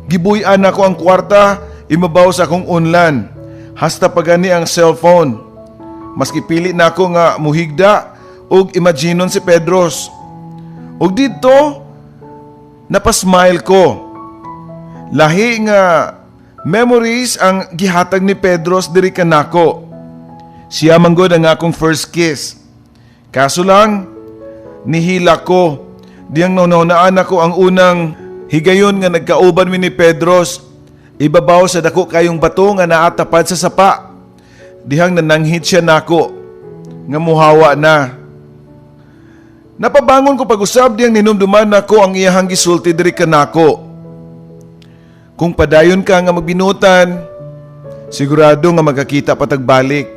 Gibuy-an nako ang kwarta imabaw sa akong unlan. Hasta pagani ang cellphone. Maski pili nako nga muhigda og imaginon si Pedros. Og didto napasmile ko. Lahi nga memories ang gihatag ni Pedros diri kanako. Siya man gud ang akong first kiss. Kaso lang, nihila ko. Diyang naunaan ako ang unang higayon nga nagkauban mi ni Pedros. Ibabaw sa dako kayong bato nga naatapad sa sapa. Dihang nananghit siya nako nga muhawa na. Napabangon ko pag-usab diyang ninumduman nako ang iyahang gisulti diri kanako. Kung padayon ka nga magbinutan, sigurado nga magkakita patagbalik.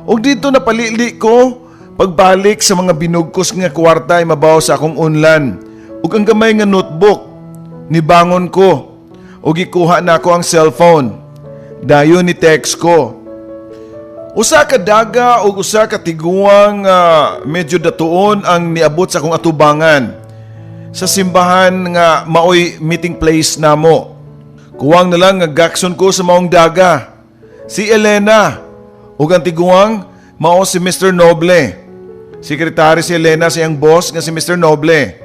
Og didto napalili ko pagbalik sa mga binugkos nga kwarta imabaw sa akong unlan ug ang gamay nga notebook. Nibangon ko ug gikuha na ako ang cellphone. Dayon ni text ko. Usa ka daga ug usa ka tiguang medyo datuon ang niabot sa akong atubangan sa simbahan nga maoy meeting place namo. Kuwang na lang nga gakson ko sa maong daga. Si Elena ug ang tiguang mao si Mr. Noble. Sekretary si Elena sa iyang boss nga si Mr. Noble.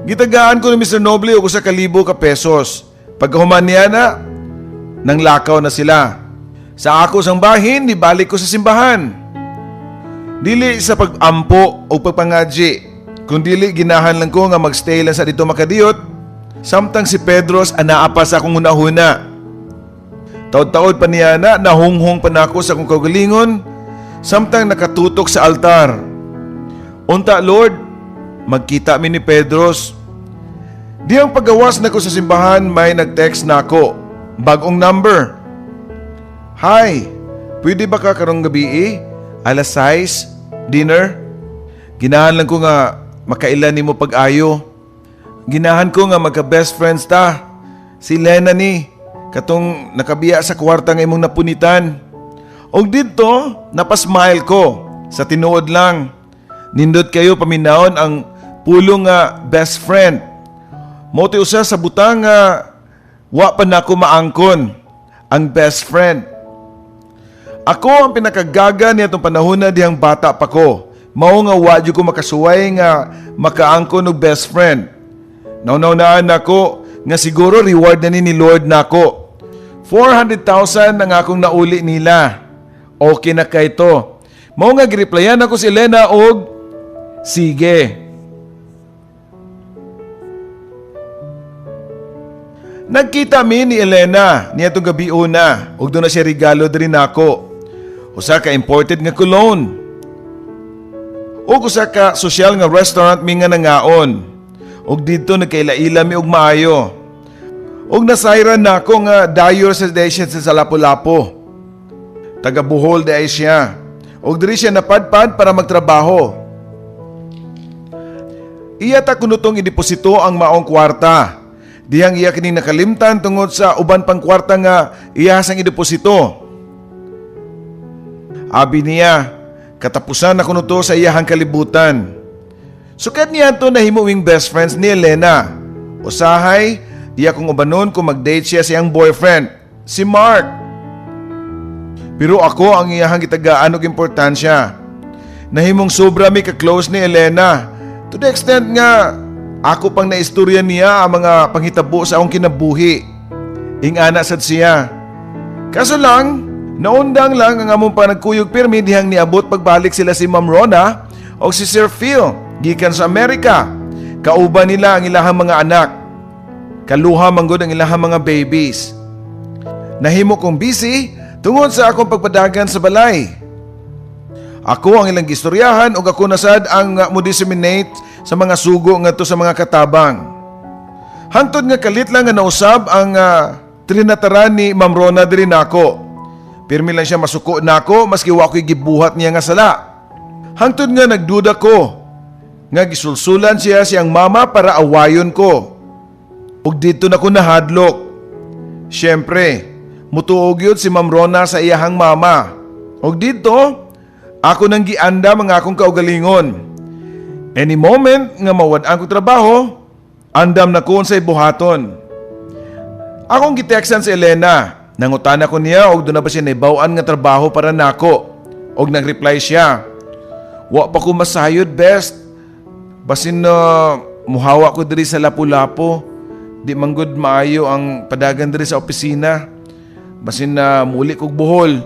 Gitagaan ko ni Mr. Noble og 1,000 ka pesos. Pagkahuman niya na, nanglakaw na sila. Sa ako sang bahin, nibalik ko sa simbahan. Dili sa pag-ampo o pagpangadji, kundili ginahan lang ko nga magstay lang sa dito makadiyot, samtang si Pedros anaa pa sa akong hunahuna. Taod-taod pa niya na, nahunghong pa nako sa akong kaugalingon, samtang nakatutok sa altar. Unta Lord, magkita mi ni Pedros. Di ang pagawas nako sa simbahan, may nag-text nako. Bagong number. Hi, pwede ba ka karong gabi eh? Alas 6, dinner? Ginahan lang ko nga makaila nimo pag-ayo. Ginahan ko nga magka best friends ta. Si Lena ni, katong nakabiya sa kwarta nga imong napunitan. Og didto, napasmile ko. Sa tinuod lang. Nindot kayo paminawon ang pulong nga best friend. Mao usa sa butang nga wa pa nako maangkon ang best friend. Ako ang pinakagaga niya itong panahon na dihang bata pa ko. Mao nga wa jud ko makasuway nga makaangkon og best friend. Naunawaan nako nga siguro reward na ni Lord nako. 400,000 ang akong nauli nila. Okay na kay to. Mao nga gireplyan ako si Elena og sige. Nagkita mi ni Elena niadtong gabi una ug doon na siya regalo diri nako. Usa ka imported nga cologne. Ug usa ka sosyal nga restaurant mi nga nangaon. Ug didto nagkaila-ila mi og maayo. Ug nasayran nako nga dayor sa siya sa Lapu-Lapu. Taga Bohol diay siya. Ug diri siya napadpad para magtrabaho. Iya ta kuno tong ideposito ang maong kwarta. Dihang iya kining nakalimtan tungod sa uban pang kwarta nga iya sang ideposito. Abi niya, katapusan na kuno to sa iyahang kalibutan. Sukad niya to nahimo wing best friends ni Elena. Usahay, iya kong ubanon kung mag-date siya sa iyang boyfriend, si Mark. Pero ako ang iyahang gitagaan og importansya. Nahimong sobra mi ka-close ni Elena. To the extent nga, ako pang naistorya niya ang mga panghitabo sa akong kinabuhi. Ingana sad siya. Kaso lang, naundang lang ang among panagkuyog pirmi dihang niabot pagbalik sila si Ma'am Rona o si Sir Phil gikan sa Amerika. Kauban nila ang ilahang mga anak. Kaluha manggod ang ilahang mga babies. Nahimo kong busy tungod sa akong pagpadagan sa balay. Ako ang ilang gistoryahan ug ako nasad ang mo disseminate sa mga sugo ngadto sa mga katabang. Hangtod nga kalit lang nga nausab ang trinataran ni Ma'am Rona diri nako. Pirmi lang siya masuko nako maski wa ko'y gibuhat niya nga sala. Hangtod nga nagduda ko nga gisulsulan siya siyang mama para awayon ko. Ug didto na ko nahadlok. Siyempre, mutuo gyud si Ma'am Rona sa iyahang mama. Ug didto, ako nang giandam ang akong kaugalingon. Any moment nga mawad-an ko trabaho, andam na ko unsay buhaton. Akong giteksan si Elena. Nangutana ko niya og duna ba siya nahibaw-an nga trabaho para nako. Og nag-reply siya. Wa pa ko masayod, best. Basin na muhawa ko diri sa Lapu-Lapu. Di man gud maayo ang padagan diri sa opisina. Basin na muli kog Bohol.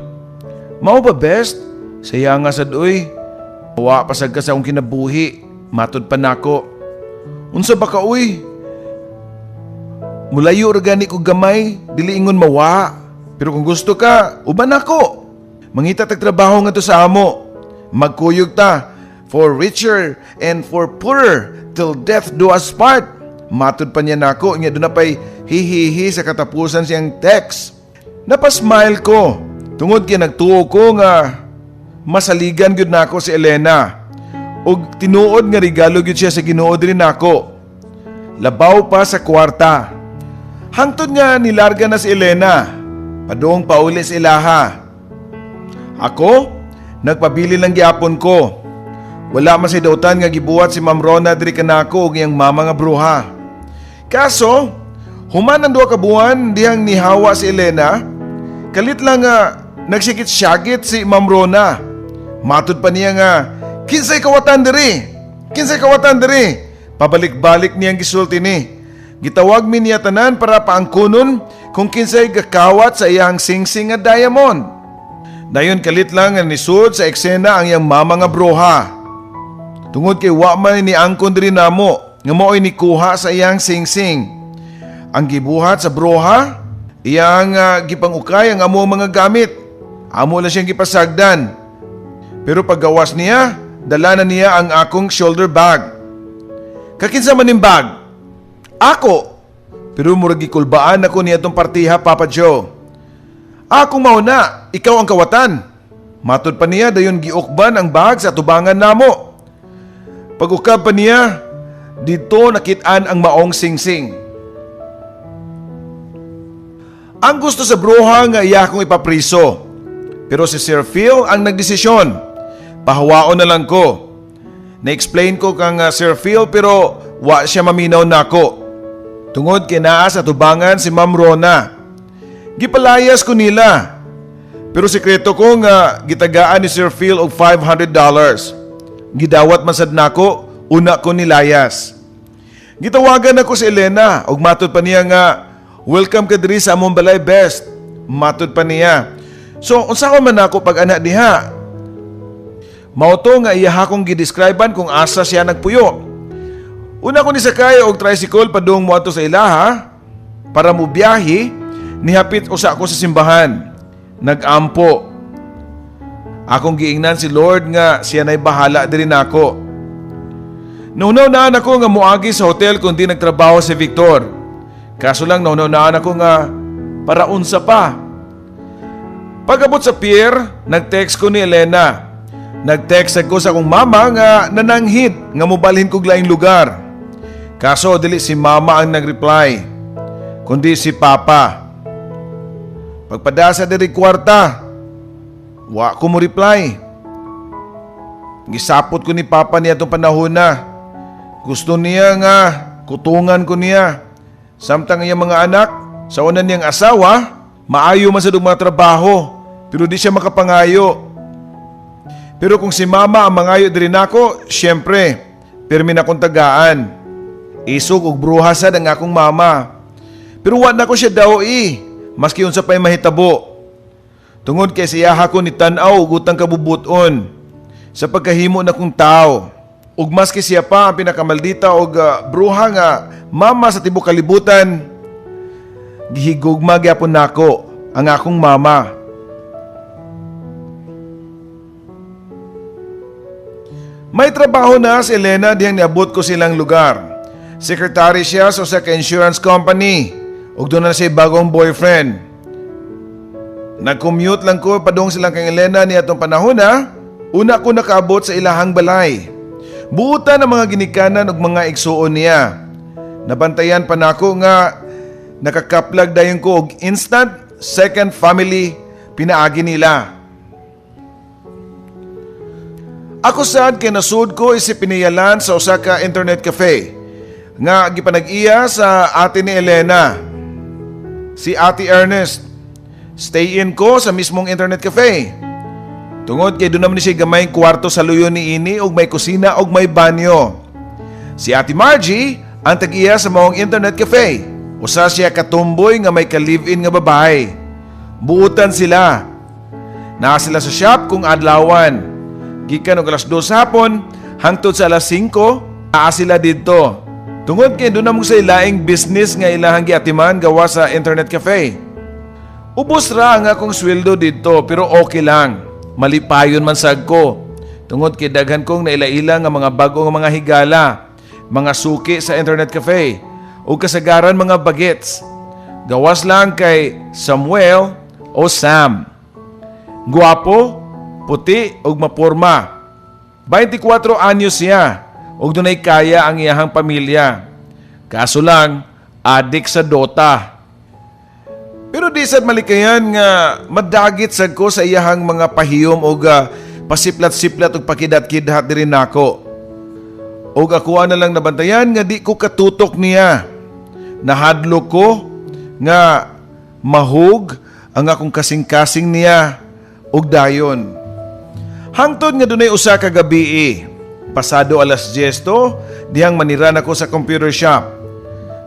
Mao ba, best? Saya nga sad oy. Wa pa sad ka sa akong kinabuhi. Matod pa nako. Unsa ba ka uy? Mulayo ra gani ko gamay, dili ingon mawa. Pero kung gusto ka, uban ako. Mangita tag trabaho ngadto sa amo. Magkuyog ta for richer and for poorer till death do us part. Matod pa niya nako, nya duna pay hihihi sa katapusan siyang text. Napasmile ko tungod kay nagtuo ko nga masaligan gyud nako si Elena. Og tinuod nga regalo gyud siya sa Ginoo diri nako. Labaw pa sa kwarta. Hangtod nga nilarga na si Elena. Padung pauli sa ilaha. Ako, nagpabili lang gyapon ko. Wala man say dautan nga gibuhat si Ma'am Rona diri kanako ug iyang mama nga bruha. Kaso, human ang 2 ka buwan dihang nihawa si Elena, kalit lang nga nagsikit-syagit si Ma'am Rona. Matod pa niya nga, "Kinsay kawatan diri? Kinsay kawatan diri?" Pabalik-balik niyang gisulti ni. Gitawag mi niya tanan para paangkunon kung kinsay gakawat sa iyang singsing nga diamond. Dayon kalit lang nga nisud sa eksena ang iyang mama nga bruha. Tungod kay wa man ni angkon diri namo nga mao'y nikuha sa iyang singsing. Ang gibuhat sa bruha, iyang gipangukay ang amo mga gamit. Amo lang siyang gipasagdan. Pero paggawas niya, dala na niya ang akong shoulder bag. Kakinsa man ning bag? Ako. Pero murag gikulbaan ako niya itong partiha, Papa Joe. Akong mauna, ikaw ang kawatan. Matod pa niya, dayon giukban ang bag sa tubangan namo. Pag-ukab pa niya, dito nakitaan ang maong singsing. Ang gusto sa bruha nga iya akong ipapriso. Pero si Sir Phil ang nagdesisyon. Pahawaon na lang ko. Na-explain ko kang Sir Phil pero wa siya maminaw nako. Tungod kay naa sa tubangan si Ma'am Rona. Gipalayas ko nila. Pero sekreto ko nga gitagaan ni Sir Phil og $500. Gidawat man sad nako, una ko nilayas. Gitawagan ako si Elena ug matod pa niya nga welcome ka diri sa among balay, best. Matod pa niya. So unsa ko man ako pag ana diha? Mao to nga iya akong gidescribean kung asa siya nagpuyo. Una ko nisakay og tricycle padung moadto sa ilaha para mobiyahe, nihapit usa ko sa simbahan. Nagampo. Akong giingnan si Lord nga siya na'y bahala diri nako. Nahunaw-naan ako nga moagi sa hotel kung di nagtrabaho si Victor. Kaso lang nahunaw-naan ako nga para unsa pa. Pag-abot sa pier, nag-text ko ni Elena. Nag-text ako sa akong mama nga nananghid nga mobalhin kog laing lugar. Kaso dili si mama ang nag-reply, kundi si papa. Pagpadasa diri kwarta, wa ko mo reply. Gisapot ko ni papa niya itong panahon na. Gusto niya nga kutungan ko niya. Samtang iyang mga anak, sa una niyang asawa, maayo man sa mga trabaho, pero di siya makapangayo. Pero kung si mama ang mangayo diri nako, syempre, pirmi na kong tagaan. Isog og bruha sad ang akong mama. Pero wa na ko siya daw maski unsa pa'y mahitabo. Tungod kay siya ko ni tan-aw og utang kabubuton sa pagkahimo na kong tao. Ug maski siya pa ang pinakamaldita og bruha nga mama sa tibuok kalibutan, gihigugma gyapon nako ang akong mama. May trabaho na si Elena dihang niabot ko silang lugar. Sekretary siya sa usa ka insurance company ug doon na siya bagong boyfriend. Nag-commute lang ko padung silang kang Elena ni atong panahon na, una ko nakaabot sa ilahang balay. Buutan ang mga ginikanan ug mga igsuon niya. Nabantayan pa nako nga nakakaplag dayon ko og instant second family pinaagi nila. Ako sad kay nasud ko isip piniyalan sa usa ka internet cafe nga gipanag-iya sa ate ni Elena. Si Ate Ernest. Stay in ko sa mismong internet cafe. Tungod kay doon naman ni siya gamay kwarto sa luyo ni ini og may kusina og may banyo. Si Ate Margie ang tag-iya sa maong internet cafe. Usa siya katumboy nga may ka-live-in nga babae. Buutan sila. Naa sila sa shop kung adlawan. Gikan og alas 2 sa hapon hangtod sa alas 5, naa sila didto. Tungod kay doon naman sa ilaing business nga ilahang giatiman gawa sa internet cafe. Ubos ra ang akong sweldo didto pero okay lang. Malipayon man sad ko. Tungod kay daghan kong naila-ila nga mga bag-o nga mga higala, mga suki sa internet cafe, ug kasagaran mga bagets. Gawas lang kay Samuel o Sam. Guwapo, puti ug maporma. 24 anyos siya ug dunay kaya ang iyahang pamilya. Kaso lang, adik sa Dota. Pero di sad malikayan nga madagit sad ko sa iyahang mga pahiyom og pasiplat-siplat og pakidat-kidhat diri nako. Og ako na lang nabantayan nga di ko katutok niya. Nahadlok ko nga mahug ang akong kasing-kasing niya og dayon. Hangtod nga dunay usa ka gabii. Pasado alas 10 to, dihang maniran ako sa computer shop.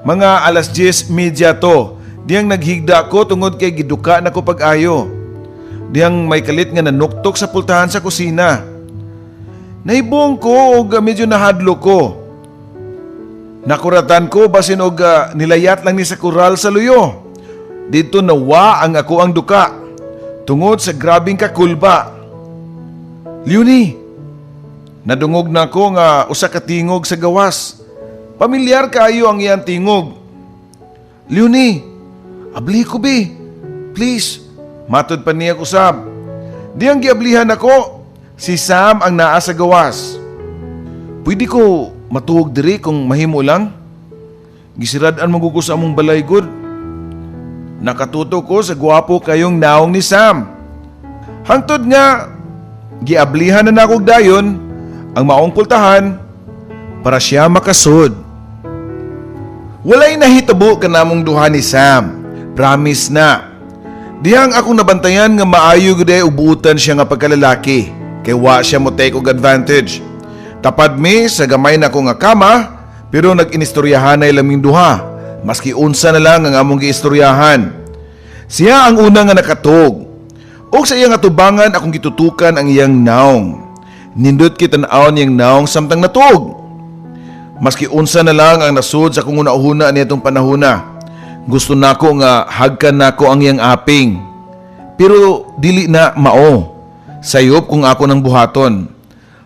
Mga alas 10:30 to, dihang naghigda ko tungod kay giduka na ko pag-ayo. Dihang may kalit nga nanuktok sa pultahan sa kusina. Nahibong ko og medyo nahadlok ko. Nakuratan ko basin og nilayat lang ni sa kural sa luyo. Dito nawa ang ako ang duka tungod sa grabing kakulba. "Leonie!" Nadungog na ko nga usa ka tingog sa gawas. Pamilyar kaayo ang iyang tingog. "Leonie, abli ko bi. Please." Matod pa niya usab. Dihang giablihan ako, si Sam ang naa sa gawas. "Pwede ko matuog diri kung mahimo lang? Gisirad-an man ko sa among balay gud." Nakatuto ko sa gwapo kayong naong ni Sam. Hangtod nga giablihan na nako dayon ang maong pultahan para siya makasud. Walay nahitabo kanamong duha ni Sam. Promise na. Dihang akong nabantayan nga maayo gud ay ubutan siya nga pagkalalaki kay wa siya mo take og advantage. Tapad mi sa gamay na ko nga kama pero nag-inistoryahan ay laming duha. Maski unsa na lang ang among giistoryahan. Siya ang una nga nakatug. Og sa iyang atubangan akong gitutukan ang iyang naong. Nindot kay tan-awon iyang naong samtang natuog. Maski unsa na lang ang nasud sa akong una-una niadtong panahona. Gusto nako nga hagkan nako ang iyang aping. Pero dili na mao. Sayop kung ako nang buhaton.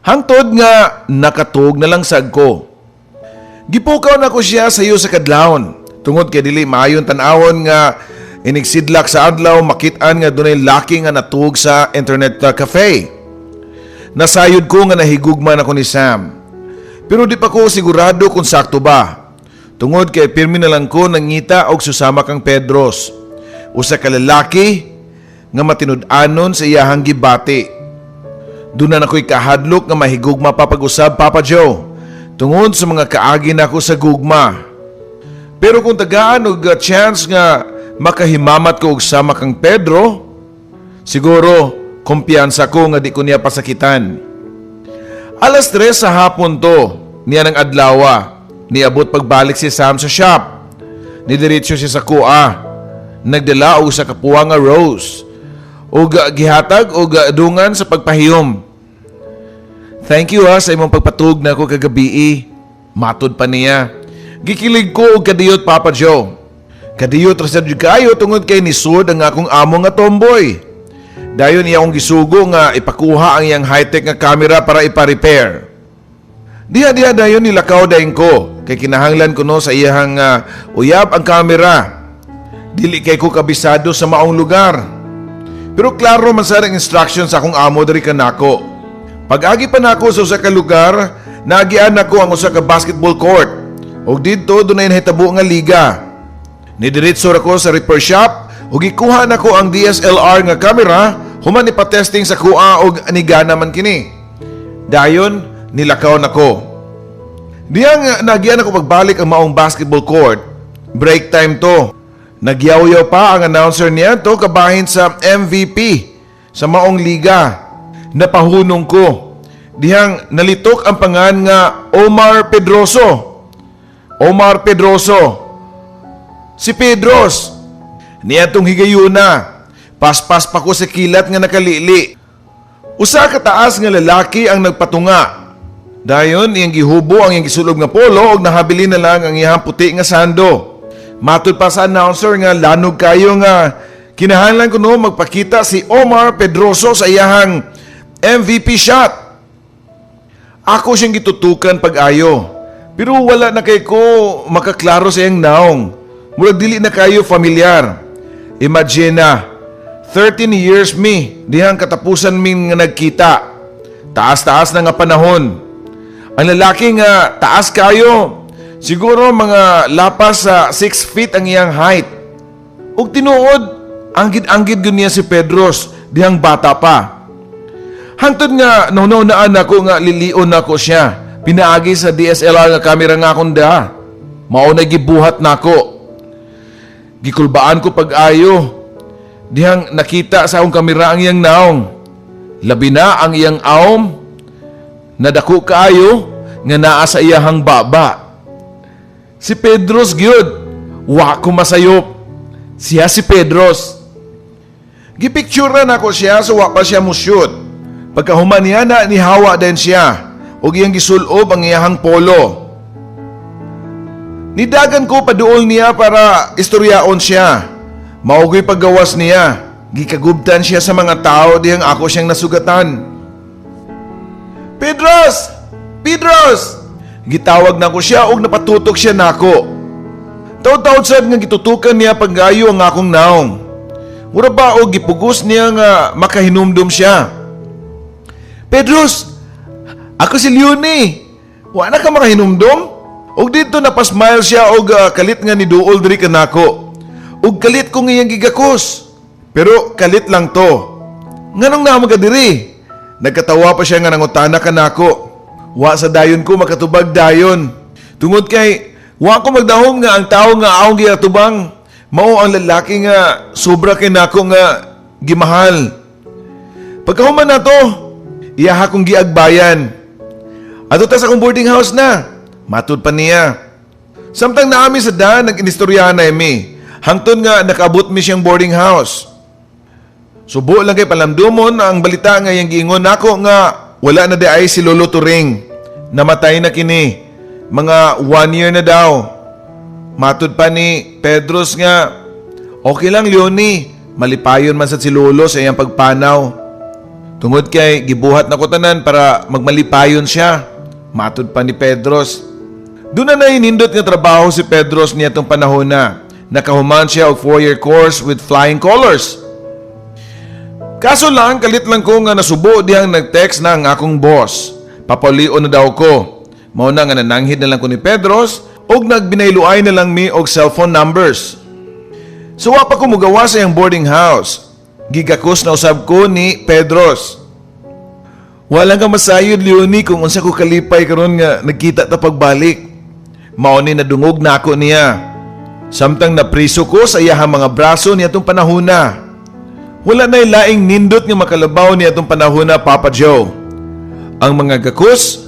Hangtod nga nakatug na lang sad ko. Gipukaw nako siya sayo sa kadlawon. Tungod kay dili maayon tan-awon nga inigsidlak sa adlaw makit-an nga dunay laki nga natuog sa internet cafe. Nasayod ko nga nahigugma na ko ni Sam. Pero di pa ko sigurado kung sakto ba. Tungod kay pirmi na lang ko nangita og susama kang Pedros. Usa ka lalaki nga matinud-anon sa iyahang gibati. Doon na ako'y kahadlok nga mahigugma pa pag-usab, Papa Joe. Tungod sa mga kaagi nako sa gugma. Pero kung tagaan og chance nga makahimamat ko og sama kang Pedro, siguro kumpiyansa ko nga di ko niya pasakitan. Alas 3 sa hapon to, niya ng adlawa. Niabot pagbalik si Sam sa shop. Nidiretso siya sa kuha. Nagdala og sa kapuwa nga rose. Og gihatag og dungan sa pagpahiyom. "Thank you ha sa imong pagpatug na ako kagabii." Matod pa niya. Gikilig ko og kadiyot, Papa Joe. Kadiyot ra sad jud kaayo tungod kay nisud ang akong amo nga tomboy. Dayon iya akong gisugo nga ipakuha ang iyang high-tech nga camera para ipa-repair. Diha-diha dayon nilakaw dayon ko kay kinahanglan ko no sa iyahang uyab ang camera. Dili kay ko kabisado sa maong lugar. Pero klaro man sa ang instruction sa akong amo diri kanako. Pag-agi pa nako sa usa ka lugar, naagian nako ang usa ka basketball court. Ug didto dunay nahitabo nga liga. Nidiretso ra ko sa repair shop ug gikuha nako ang DSLR nga camera human ipa-testing sa kuha og nigana man kini. Dayon nilakaw nako. Diyang naagian ako pagbalik ang maong basketball court. Break time to. Nagyaw-yaw pa ang announcer niya to kabahin sa MVP sa maong liga. Napahunong ko. Dihang nalitok ang pangan nga Omar Pedroso. Omar Pedroso. Si Pedros. Niadtong higayuna. Paspas pa ko sa kilat nga nakalili. Usa ka taas nga lalaki ang nagpatunga. Dayon iyang gihubo ang iyang gisulob nga polo og nahabilin na lang ang iyang puti nga sando. Matud pa sa announcer nga lanog kayo nga kinahanglan kuno magpakita si Omar Pedroso sa iyahang MVP shot. Ako siyang gitutukan pag-ayo. Pero wala na kay ko makaklaro sa iyang naong. Murag dili na kayo familiar. Imagine na, 13 years mi, dihang katapusan mi nga nagkita. Taas-taas na nga panahon. Ang lalaki nga taas kayo, siguro mga lapas sa 6 feet ang iyang height. Ug tinuod, anggid-anggid gyud niya si Pedros dihang bata pa. Hangtod nga nahunahunaan nako nga lilion nako siya. Pinaagi sa DSLR nga kamera nga akong da. Mao na gibuhat nako. Gikulbaan ko pag-ayo. Dihang nakita sa akong kamera ang iyang naong. Labi na ang iyang awm na dako kaayo nga naa sa iyahang baba. Si Pedros gyud. Wa ko masayop. Siya si Pedros. Gipicture nako siya so wa pa siya mushoot. Pagkahuman niya na nihawa din siya ug iyang gisulob ang iyahang polo. Nidagan ko paduol niya para istoryaon siya. Mao gyuy paggawas niya. Gikagubtan siya sa mga tao dihang ako siyang nasugatan. Pedros! Pedros! Gitawag nako siya ug napatutok siya nako. Taud-taud sad nga gitutukan niya pag-ayo ang akong naong. Mura ba og gipugos niya nga makahinumdum siya. Pedros, ako si Leonie. Wa na ka makahinumdum? Og didto napasmile siya og kalit nga niduol diri kanako. Og kalit ko ngayang gigakos. Pero kalit lang to. Nganong naa man ka diri? Nagkatawa pa siya nga nangutana kanako. Wa sa dayon ko makatubag dayon. Tungod kay wa ko magdahom nga ang tao nga akong giatubang mao ang lalaki nga sobra kay nako nga gimahal. Pagkahuman na to, iyaha kong giagbayan. Adto ta sa akong boarding house na. Matud pa niya. Samtang naa mi sa daan, nag-inistoryahan na mi. Hangtod nga nakaabot mi siyang boarding house. Subo lang kay palamdumon ang balita nga iyang giingon nako nga wala na diay si Lolo Turing. Namatay na kini. Mga 1 year na daw. Matud pa ni Pedros nga, okay lang, Leonie, malipayon man sa si Lolo sa iyang pagpanaw. Tungod kay gibuhat nako tanan para magmalipayon siya. Matud pa ni Pedros. Duna na nindot nga trabaho si Pedros niya tong panahon na. Nakahuman siya og 4-year course with flying colors. Kaso lang, kalit lang ko nga nasubo dihang nag-text na ang akong boss. Papaulion na daw ko. Mao na nga nananghid na lang ko ni Pedros og nagbinayloay na lang mi og cellphone numbers. So wa pa ko mugawa sa iyang boarding house. Gigakos na usab ko ni Pedros. Wala ka masayod, Leonie, kung unsa ko kalipay karon nga nagkita ta pagbalik. Mao ni nadungog nako niya. Samtang napriso ko sa iyahang mga braso niya itong panahona. Wala na laing nindot nga makalabaw niya itong panahona, Papa Joe. Ang mga gakos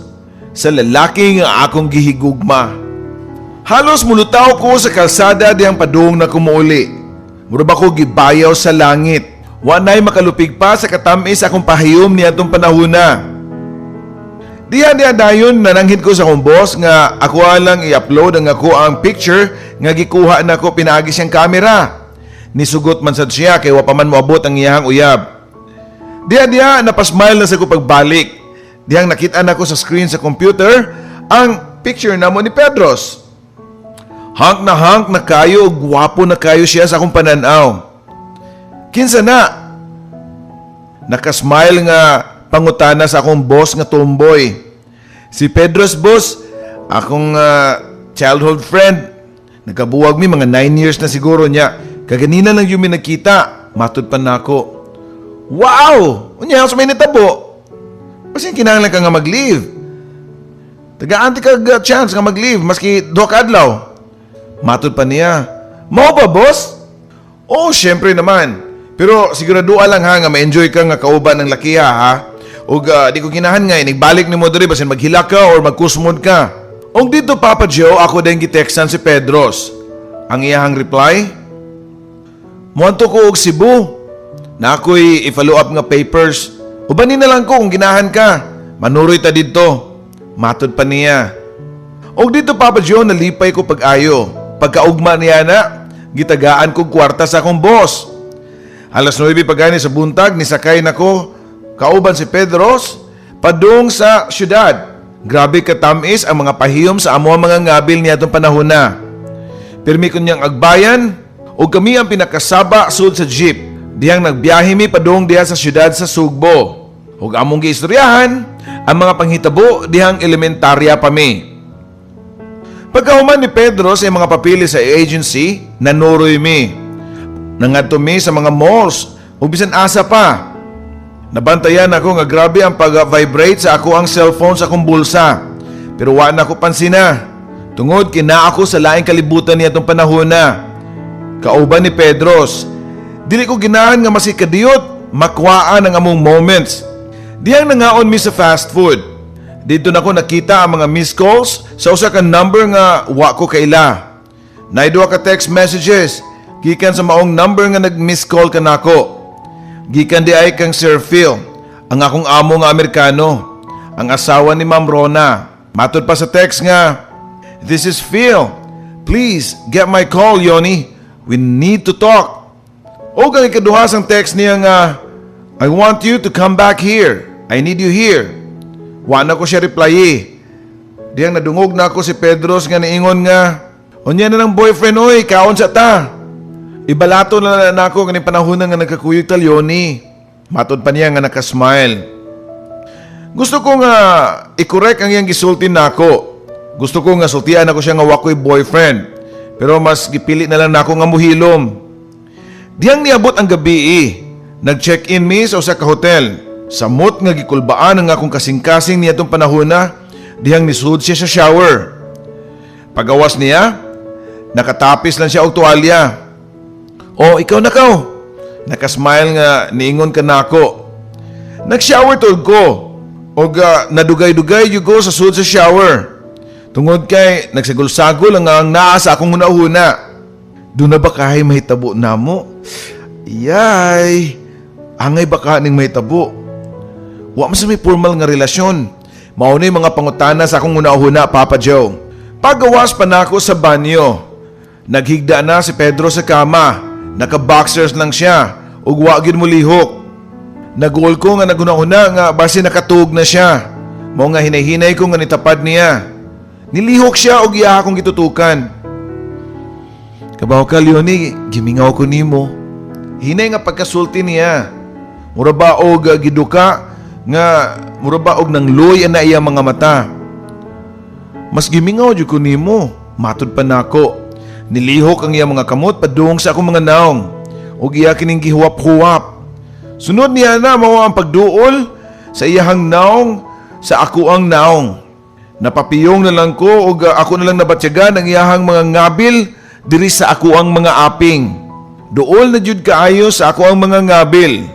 sa lalaki nga akong gihigugma. Halos mulutaw ko sa kalsada dihang padung na kumuuli. Mura ba ko gibayaw sa langit. Wa na'y makalupig pa sa katamis akong pahiyom niya itong panahona. Diha diha dayon nananghid ko sa akong boss nga ako lang i-upload ang ako ang picture nga gikuha nako pinaagi siyang kamera. Nisugot man sad siya kay wa pa man moabot ang iyahang uyab. Diha diha napasmile na sa ko pagbalik. Dihang nakita nako sa screen sa computer ang picture namo ni Pedros. Hunk na hunk na kayo, gwapo na kayo siya sa akong pananaw. Kinsa na? Nakasmile nga pangutana sa akong boss nga tomboy. Si Pedro's boss, akong childhood friend. Nagkabuwag mi mga 9 years na siguro niya. Kaganina lang yung mi nagkita. Matud pa nako. Wow! Unya, sa may nitabo. Basin kinahanglan ka nga mag-leave. Tagaan ti kag chance nga mag-leave maski 2 ka adlaw. Matud pa niya. Mao ba, boss? Oh, syempre naman. Pero sigurado lang ha nga ma-enjoy ka nga kauban ng lakiha ha. Ug di ko ginahan nga inigbalik nimo diri basin maghilak ka or magkusmod ka. Og dito, Papa Joe, ako din giteksan si Pedros. Ang iyahang reply, "Muadto ko og Cebu. Na ako'y i-follow up nga papers. Ubanin na lang ko kung ginahan ka. Manuroy ta didto." Matod pa niya. Og dito, Papa Joe, nalipay ko pag-ayo. Pagkaugma niya na, gitagaan kog kwarta sa akong boss. Alas 9 pagani sa buntag, nisakay nako kauban si Pedros padung sa syudad. Grabe katamis ang mga pahiyom sa amo ang mga ngabil niya itong panahon na. Pirmi ko niyang agbayan o kami ang pinakasaba sud sa jeep. Dihang nagbiyahe mi padung diha sa syudad sa Sugbo. Ug among giistoryahan ang mga panghitabo dihang elementarya pa mi. Pagkahuman ni Pedro sa mga papili sa agency, nanuroy mi. Nangadto mi sa mga malls ug bisan asa pa. Nabantayan ako nga grabe ang pag-vibrate sa ako ang cellphone sa akong bulsa. Pero wa na ako pansina. Tungod kina ako sa laing kalibutan niya itong panahon na. Kauban ni Pedros. Dili ko ginahan nga maski kadiyot, makwaan ang among moments. Dihang nangaon mi sa fast food. Dito na ko nakita ang mga missed calls sa usa ka number nga wa ko kaila. Naay duha ka text messages gikan sa maong number nga nag-miss call kanako. Gikan di ay kang Sir Phil, ang akong amo nga Amerikano, ang asawa ni Ma'am Rona. Matod pa sa text nga, "This is Phil. Please get my call, Yoni. We need to talk." O ang ikaduha sang text niya nga, "I want you to come back here. I need you here." Wa na ko siya reply eh. Diyang nadungog na ako si Pedros nga niingon nga, "Unya na ng boyfriend oy, kaon sa ta. Ibalato na lang nako kaning panahon nga nagkakuyog ta, Leonie." Matod pa niya nga nakasmile. Gusto ko nga i-correct ang iyang gisulti nako. Gusto ko nga sultian ako siya nga wa ko'y boyfriend. Pero mas gipili na lang nako nga muhilom. Diyang niabot ang gabi eh. Nag-check-in mi sa usa ka hotel. Samot nga gikulbaan ang akong kasing-kasing niya itong panahon na dihang nisud siya sa shower. Pagawas niya, nakatapis lang siya og tuwalya. "Oh, ikaw na kaw." Nakasmile nga niingon ka nako. Nag-shower tuod ko. Og nadugay-dugay ko sa sud sa shower. Tungod kay nagsagol-sagol ang naa sa akong hunahuna. Doon na ba kahay mahitabo namo? Yay! Angay ba ka ning mahitabo? Wa man sa may formal nga relasyon. Mao ni mga pangutana sa akong hunahuna, Papa Joe. Pagawas pa nako sa banyo. Naghigda na si Pedro sa kama. Naka-boxers lang siya. Ug wa gyud molihok. Naguol ko nga naghuna-huna nga basi nakatug na siya. Mao nga hinay-hinay ko nga nitapad niya. Nilihok siya og iya akong gitutukan. "Kabaw ka, Leonie, gimingaw ko nimo." Hinay nga pagkasulti niya. Mura ba og giduka nga mura ba og nangluoy na iya mga mata. "Mas gimingaw jud ko nimo." Matod pa nako. Nilihok ang iya mga kamot padung sa akong mga naong. Ug iya kining gihuwap-huwap. Sunod niya na mao ang pagduol sa iyahang naong sa ako ang naong. Napapiyong na lang ko ug ako na lang nabatyagan ang iyahang mga ngabil diri sa ako ang mga aping. Duol na jud kaayo sa ako ang mga ngabil.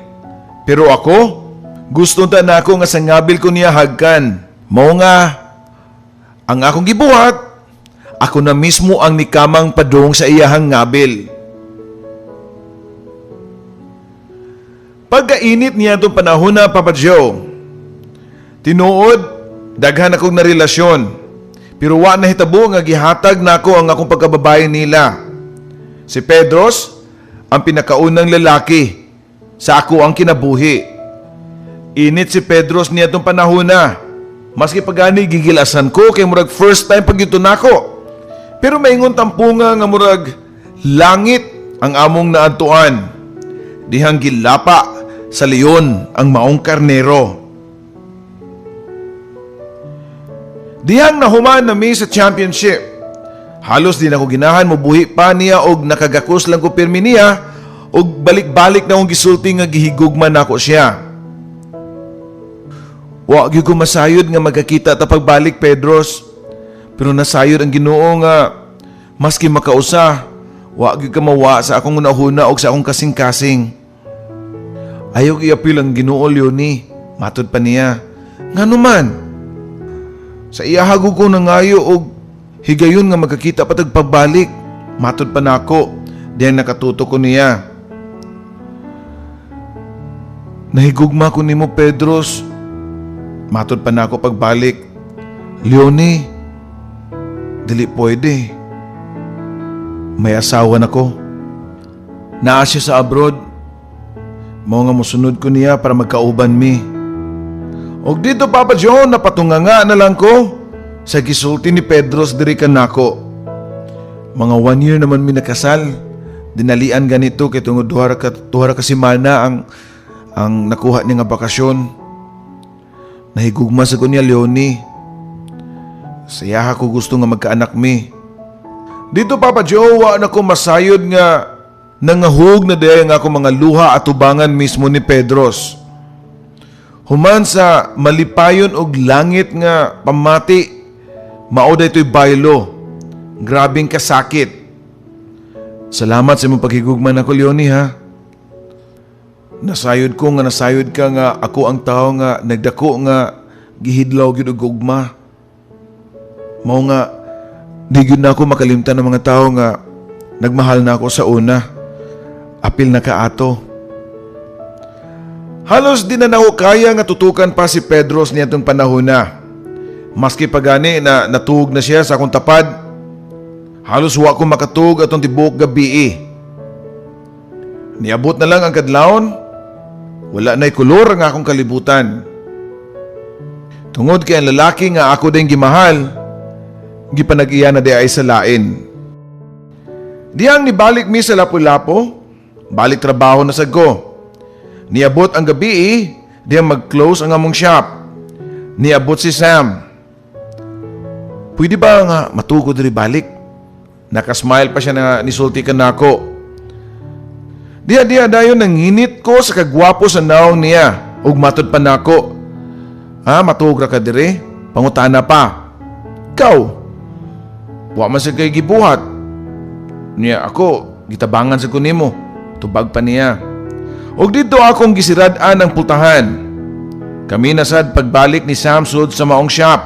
Pero ako, gusto ta na ako nga sa ngabil ko niya hagkan. Mao nga, ang akong gibuhat, ako na mismo ang nikamang padung sa iyahang ngabil. Pagkainit niya itong panahon na, Papa Joe, tinuod, daghan akong narelasyon. Pero wa na hitabo nga gihatag nako ang akong pagkababae nila. Si Pedros, ang pinakaunang lalaki sa ako ang kinabuhi. Init si Pedros niya itong panahon na. Maski pagani gigilasan ko kay murag first time pag ito nako. Pero maingon tampunga nga murag langit ang among naadtuan. Dihang gilapa Sa leon ang maong karnero. Dihang nahuman na mi sa championship. Halos di na ko ginahan mobuhi pa niya og nakagakos lang ko pirmi niya og balik-balik na akong gisulti nga gihigugma nako siya. Wa gyud ko masayod nga magkakita ta pagbalik, Pedros. Pero nasayod ang Ginoo nga maski makausa, wa gyud ka mawa sa akong hunahuna og sa akong kasing-kasing. Ayaw iapil ang Ginoo, Leonie. Matod pa niya. Ngano man? Sa iya gud ko nangayo og higayon nga magkakita pa tag pagbalik. Matod pa nako. Diyan nakatuto ko niya. Nahigugma ko nimo, Pedros. Matod pa nako pagbalik. Leonie, dili pwede. May asawa na ko. Naa siya sa abroad. Mao nga musunod ko niya para magkauban mi. Og dito, Papa John, napatunganga na lang ko sa gisulti ni Pedros diri kanako. Mga 1 year naman mi nakasal. Dinalian ganito kay tungod duha ra ka semana ang nakuha niya nga bakasyon. Nahigugma sa ko niya, Leonie. Sayaha ko gusto nga magkaanak mi. Dito, Papa Joe, wa na ko masayod nga nangahug na diay nga ako mga luha atubangan mismo ni Pedros. Human sa malipayon og langit nga pamati, mao daytoy baylo. Grabing kasakit. Salamat sa imong paghigugma nako, Leonie, ha. Nasayod ko nga nasayod ka nga ako ang tao nga nagdako nga gihidlaw gyud og gugma. Mao nga di gyud na ako makalimtan ng mga tao nga nagmahal na ako sa una. Apil na kaato. Halos di na nako kaya nga tutukan pa si Pedros niadtong panahon na. Maski pa gani na natuog na siya sa akong tapad, halos wa ko makatug atong tibuok gabi eh. Niabot na lang ang kadlawon, wala na'y kolor ang akong kalibutan. Tungod kay ang lalaki nga ako din gimahal, gipanag-iya na di ay sa lain. Diyang nibalik mi sa Lapu-Lapu, balik trabaho na sad ko. Niabot ang gabi eh, diyang mag-close ang among shop. Niabot si Sam. Pwede ba nga matugo diri balik? Nakasmile pa siya na nisulti kanako. Diya diya dayon nanginit ko sa kagwapo sa naong niya ug matod pa nako. Ha, matuog ra ka diri? Pangutana pa. Ikaw, wa man sa kay gibuhat. Niya ako, gitabangan sa kunimo. Tubag pa niya. Ug dito akong gisirad-an ang pultahan. Kami na sad pagbalik ni Sam sud sa maong shop.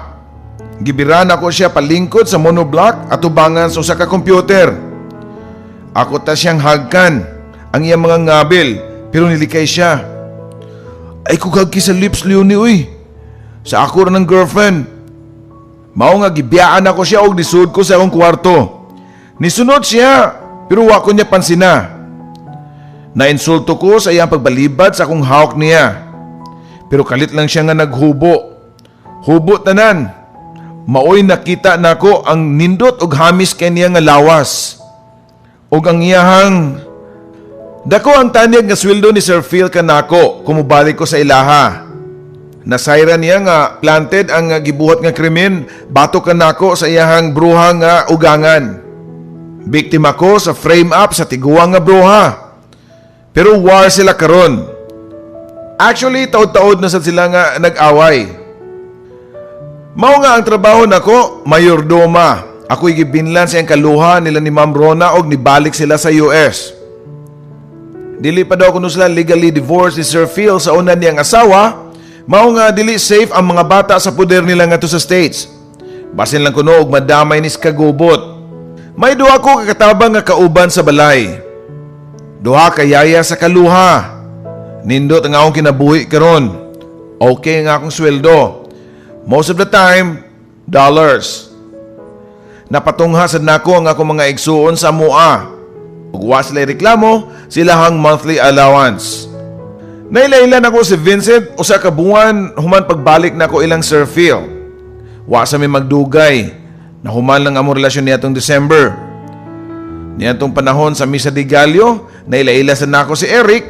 Gibiran ako siya palingkod sa monoblock at tubangan sa usa ka computer. Ako ta siyang hagkan ang iyang mga ngabil, pero nilikay siya. Ay kugagki sa lips, Leonie, uy. Sa ako ra ng girlfriend. Mao nga gibiyaan ako siya og nisud ko sa akong kwarto. Nisunod siya pero wa ko niya pansina. Nainsulto ko sa iyang pagbalibad sa akong hawak niya. Pero kalit lang siya nga naghubo. Hubo tanan. Maoy nakita nako ang nindot og hamis kay niya nga lawas. Og ang iyahang dako ang tanyag nga sweldo ni Sir Phil kanako kung mobalik ko sa ilaha. Nasayra niya nga planted ang gibuhat nga krimen batok kanako sa iyahang bruha nga ugangan. Biktima ko sa frame up sa tiguang nga bruha. Pero war sila karon. Actually, taod-taod na sad sila nga nag-away. Mao nga ang trabaho nako, mayordoma. Ako'y gibinlan sa iyang kaluha nila ni Ma'am Rona og nibalik sila sa US. Dili pa daw kuno sila legally divorced ni Sir Phil sa una niyang asawa, mao nga dili safe ang mga bata sa poder nila ngadto sa States. Basin lang kuno og madamay ni kagubot. May duha ko kakatabang nga kauban sa balay. Duha ka yaya sa kaluha. Nindot ang akong kinabuhi karon. Okay ang akong sweldo. Most of the time, dollars. Napatungha sad nako ang akong mga igsuon sa mua. Ug wa sila reklamo, sila hang monthly allowance. Nailaylan ako si Vincent usa ka buwan human pagbalik nako ilang Sir Phil. Wa sa mi magdugay. Nahuman lang among relasyon niadtong December. Niadtong panahon sa Misa de Gallo, nailaila sa nako si Eric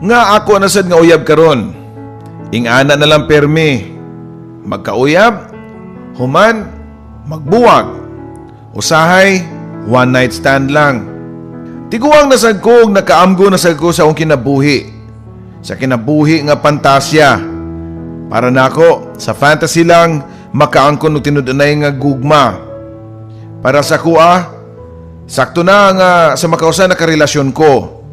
Nga ako na sad nga uyab karon. Ingana na lang permi. Magkauyab, human, magbuwag. Usahay, one night stand lang. Tiguang na sad ko ug nakaamgo na sad ko sa akong kinabuhi. Sa kinabuhi nga pantasya. Para nako, sa fantasy lang makaangkon og tinud-anay nga gugma. Para sa kuha, sakto na nga sa makausa na karelasyon ko.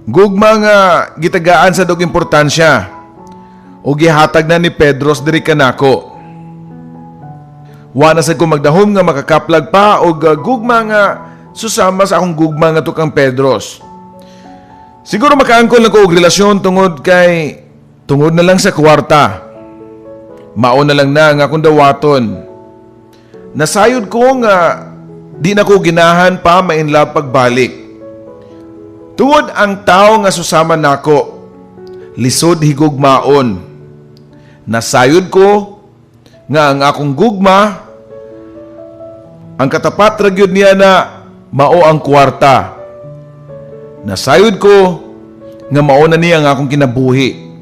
Gugma nga gitagaan sa dog importansya o gihatag na ni Pedros diri kanako. Wa na sad ko magdahom nga makakaplag pa og gugma nga susama sa akong gugma nga tukang Pedros. Siguro makaangkon lang ko og relasyon tungod kay tungod na lang sa kwarta. Mao na lang na nga akong dawaton. Nasayod ko nga di na ko ginahan pa ma-inlove pagbalik. Tungod ang tao nga susama nako, lisod higugmaon. Nasayod ko nga ang akong gugma, ang katapat ra gyud niya na mao ang kwarta. Nasayod ko nga mao na niya ang akong kinabuhi.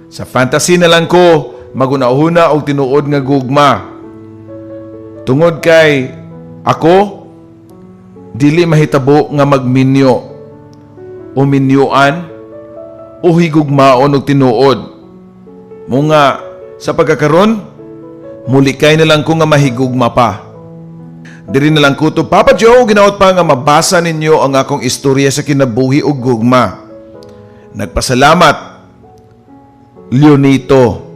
Sa fantasy na lang ko magunahuna og tinuod nga gugma. Tungod kay ako dili mahitabo nga magminyo o minyuan o higugmaon og tinuod. Mao nga sa pagkakaron, mulikay na lang ko nga mahigugma pa. Diri na lang ko to, Papa Joe, ginaot pa nga mabasa ninyo ang akong istorya sa kinabuhi ug gugma. Nagpasalamat, Leonito.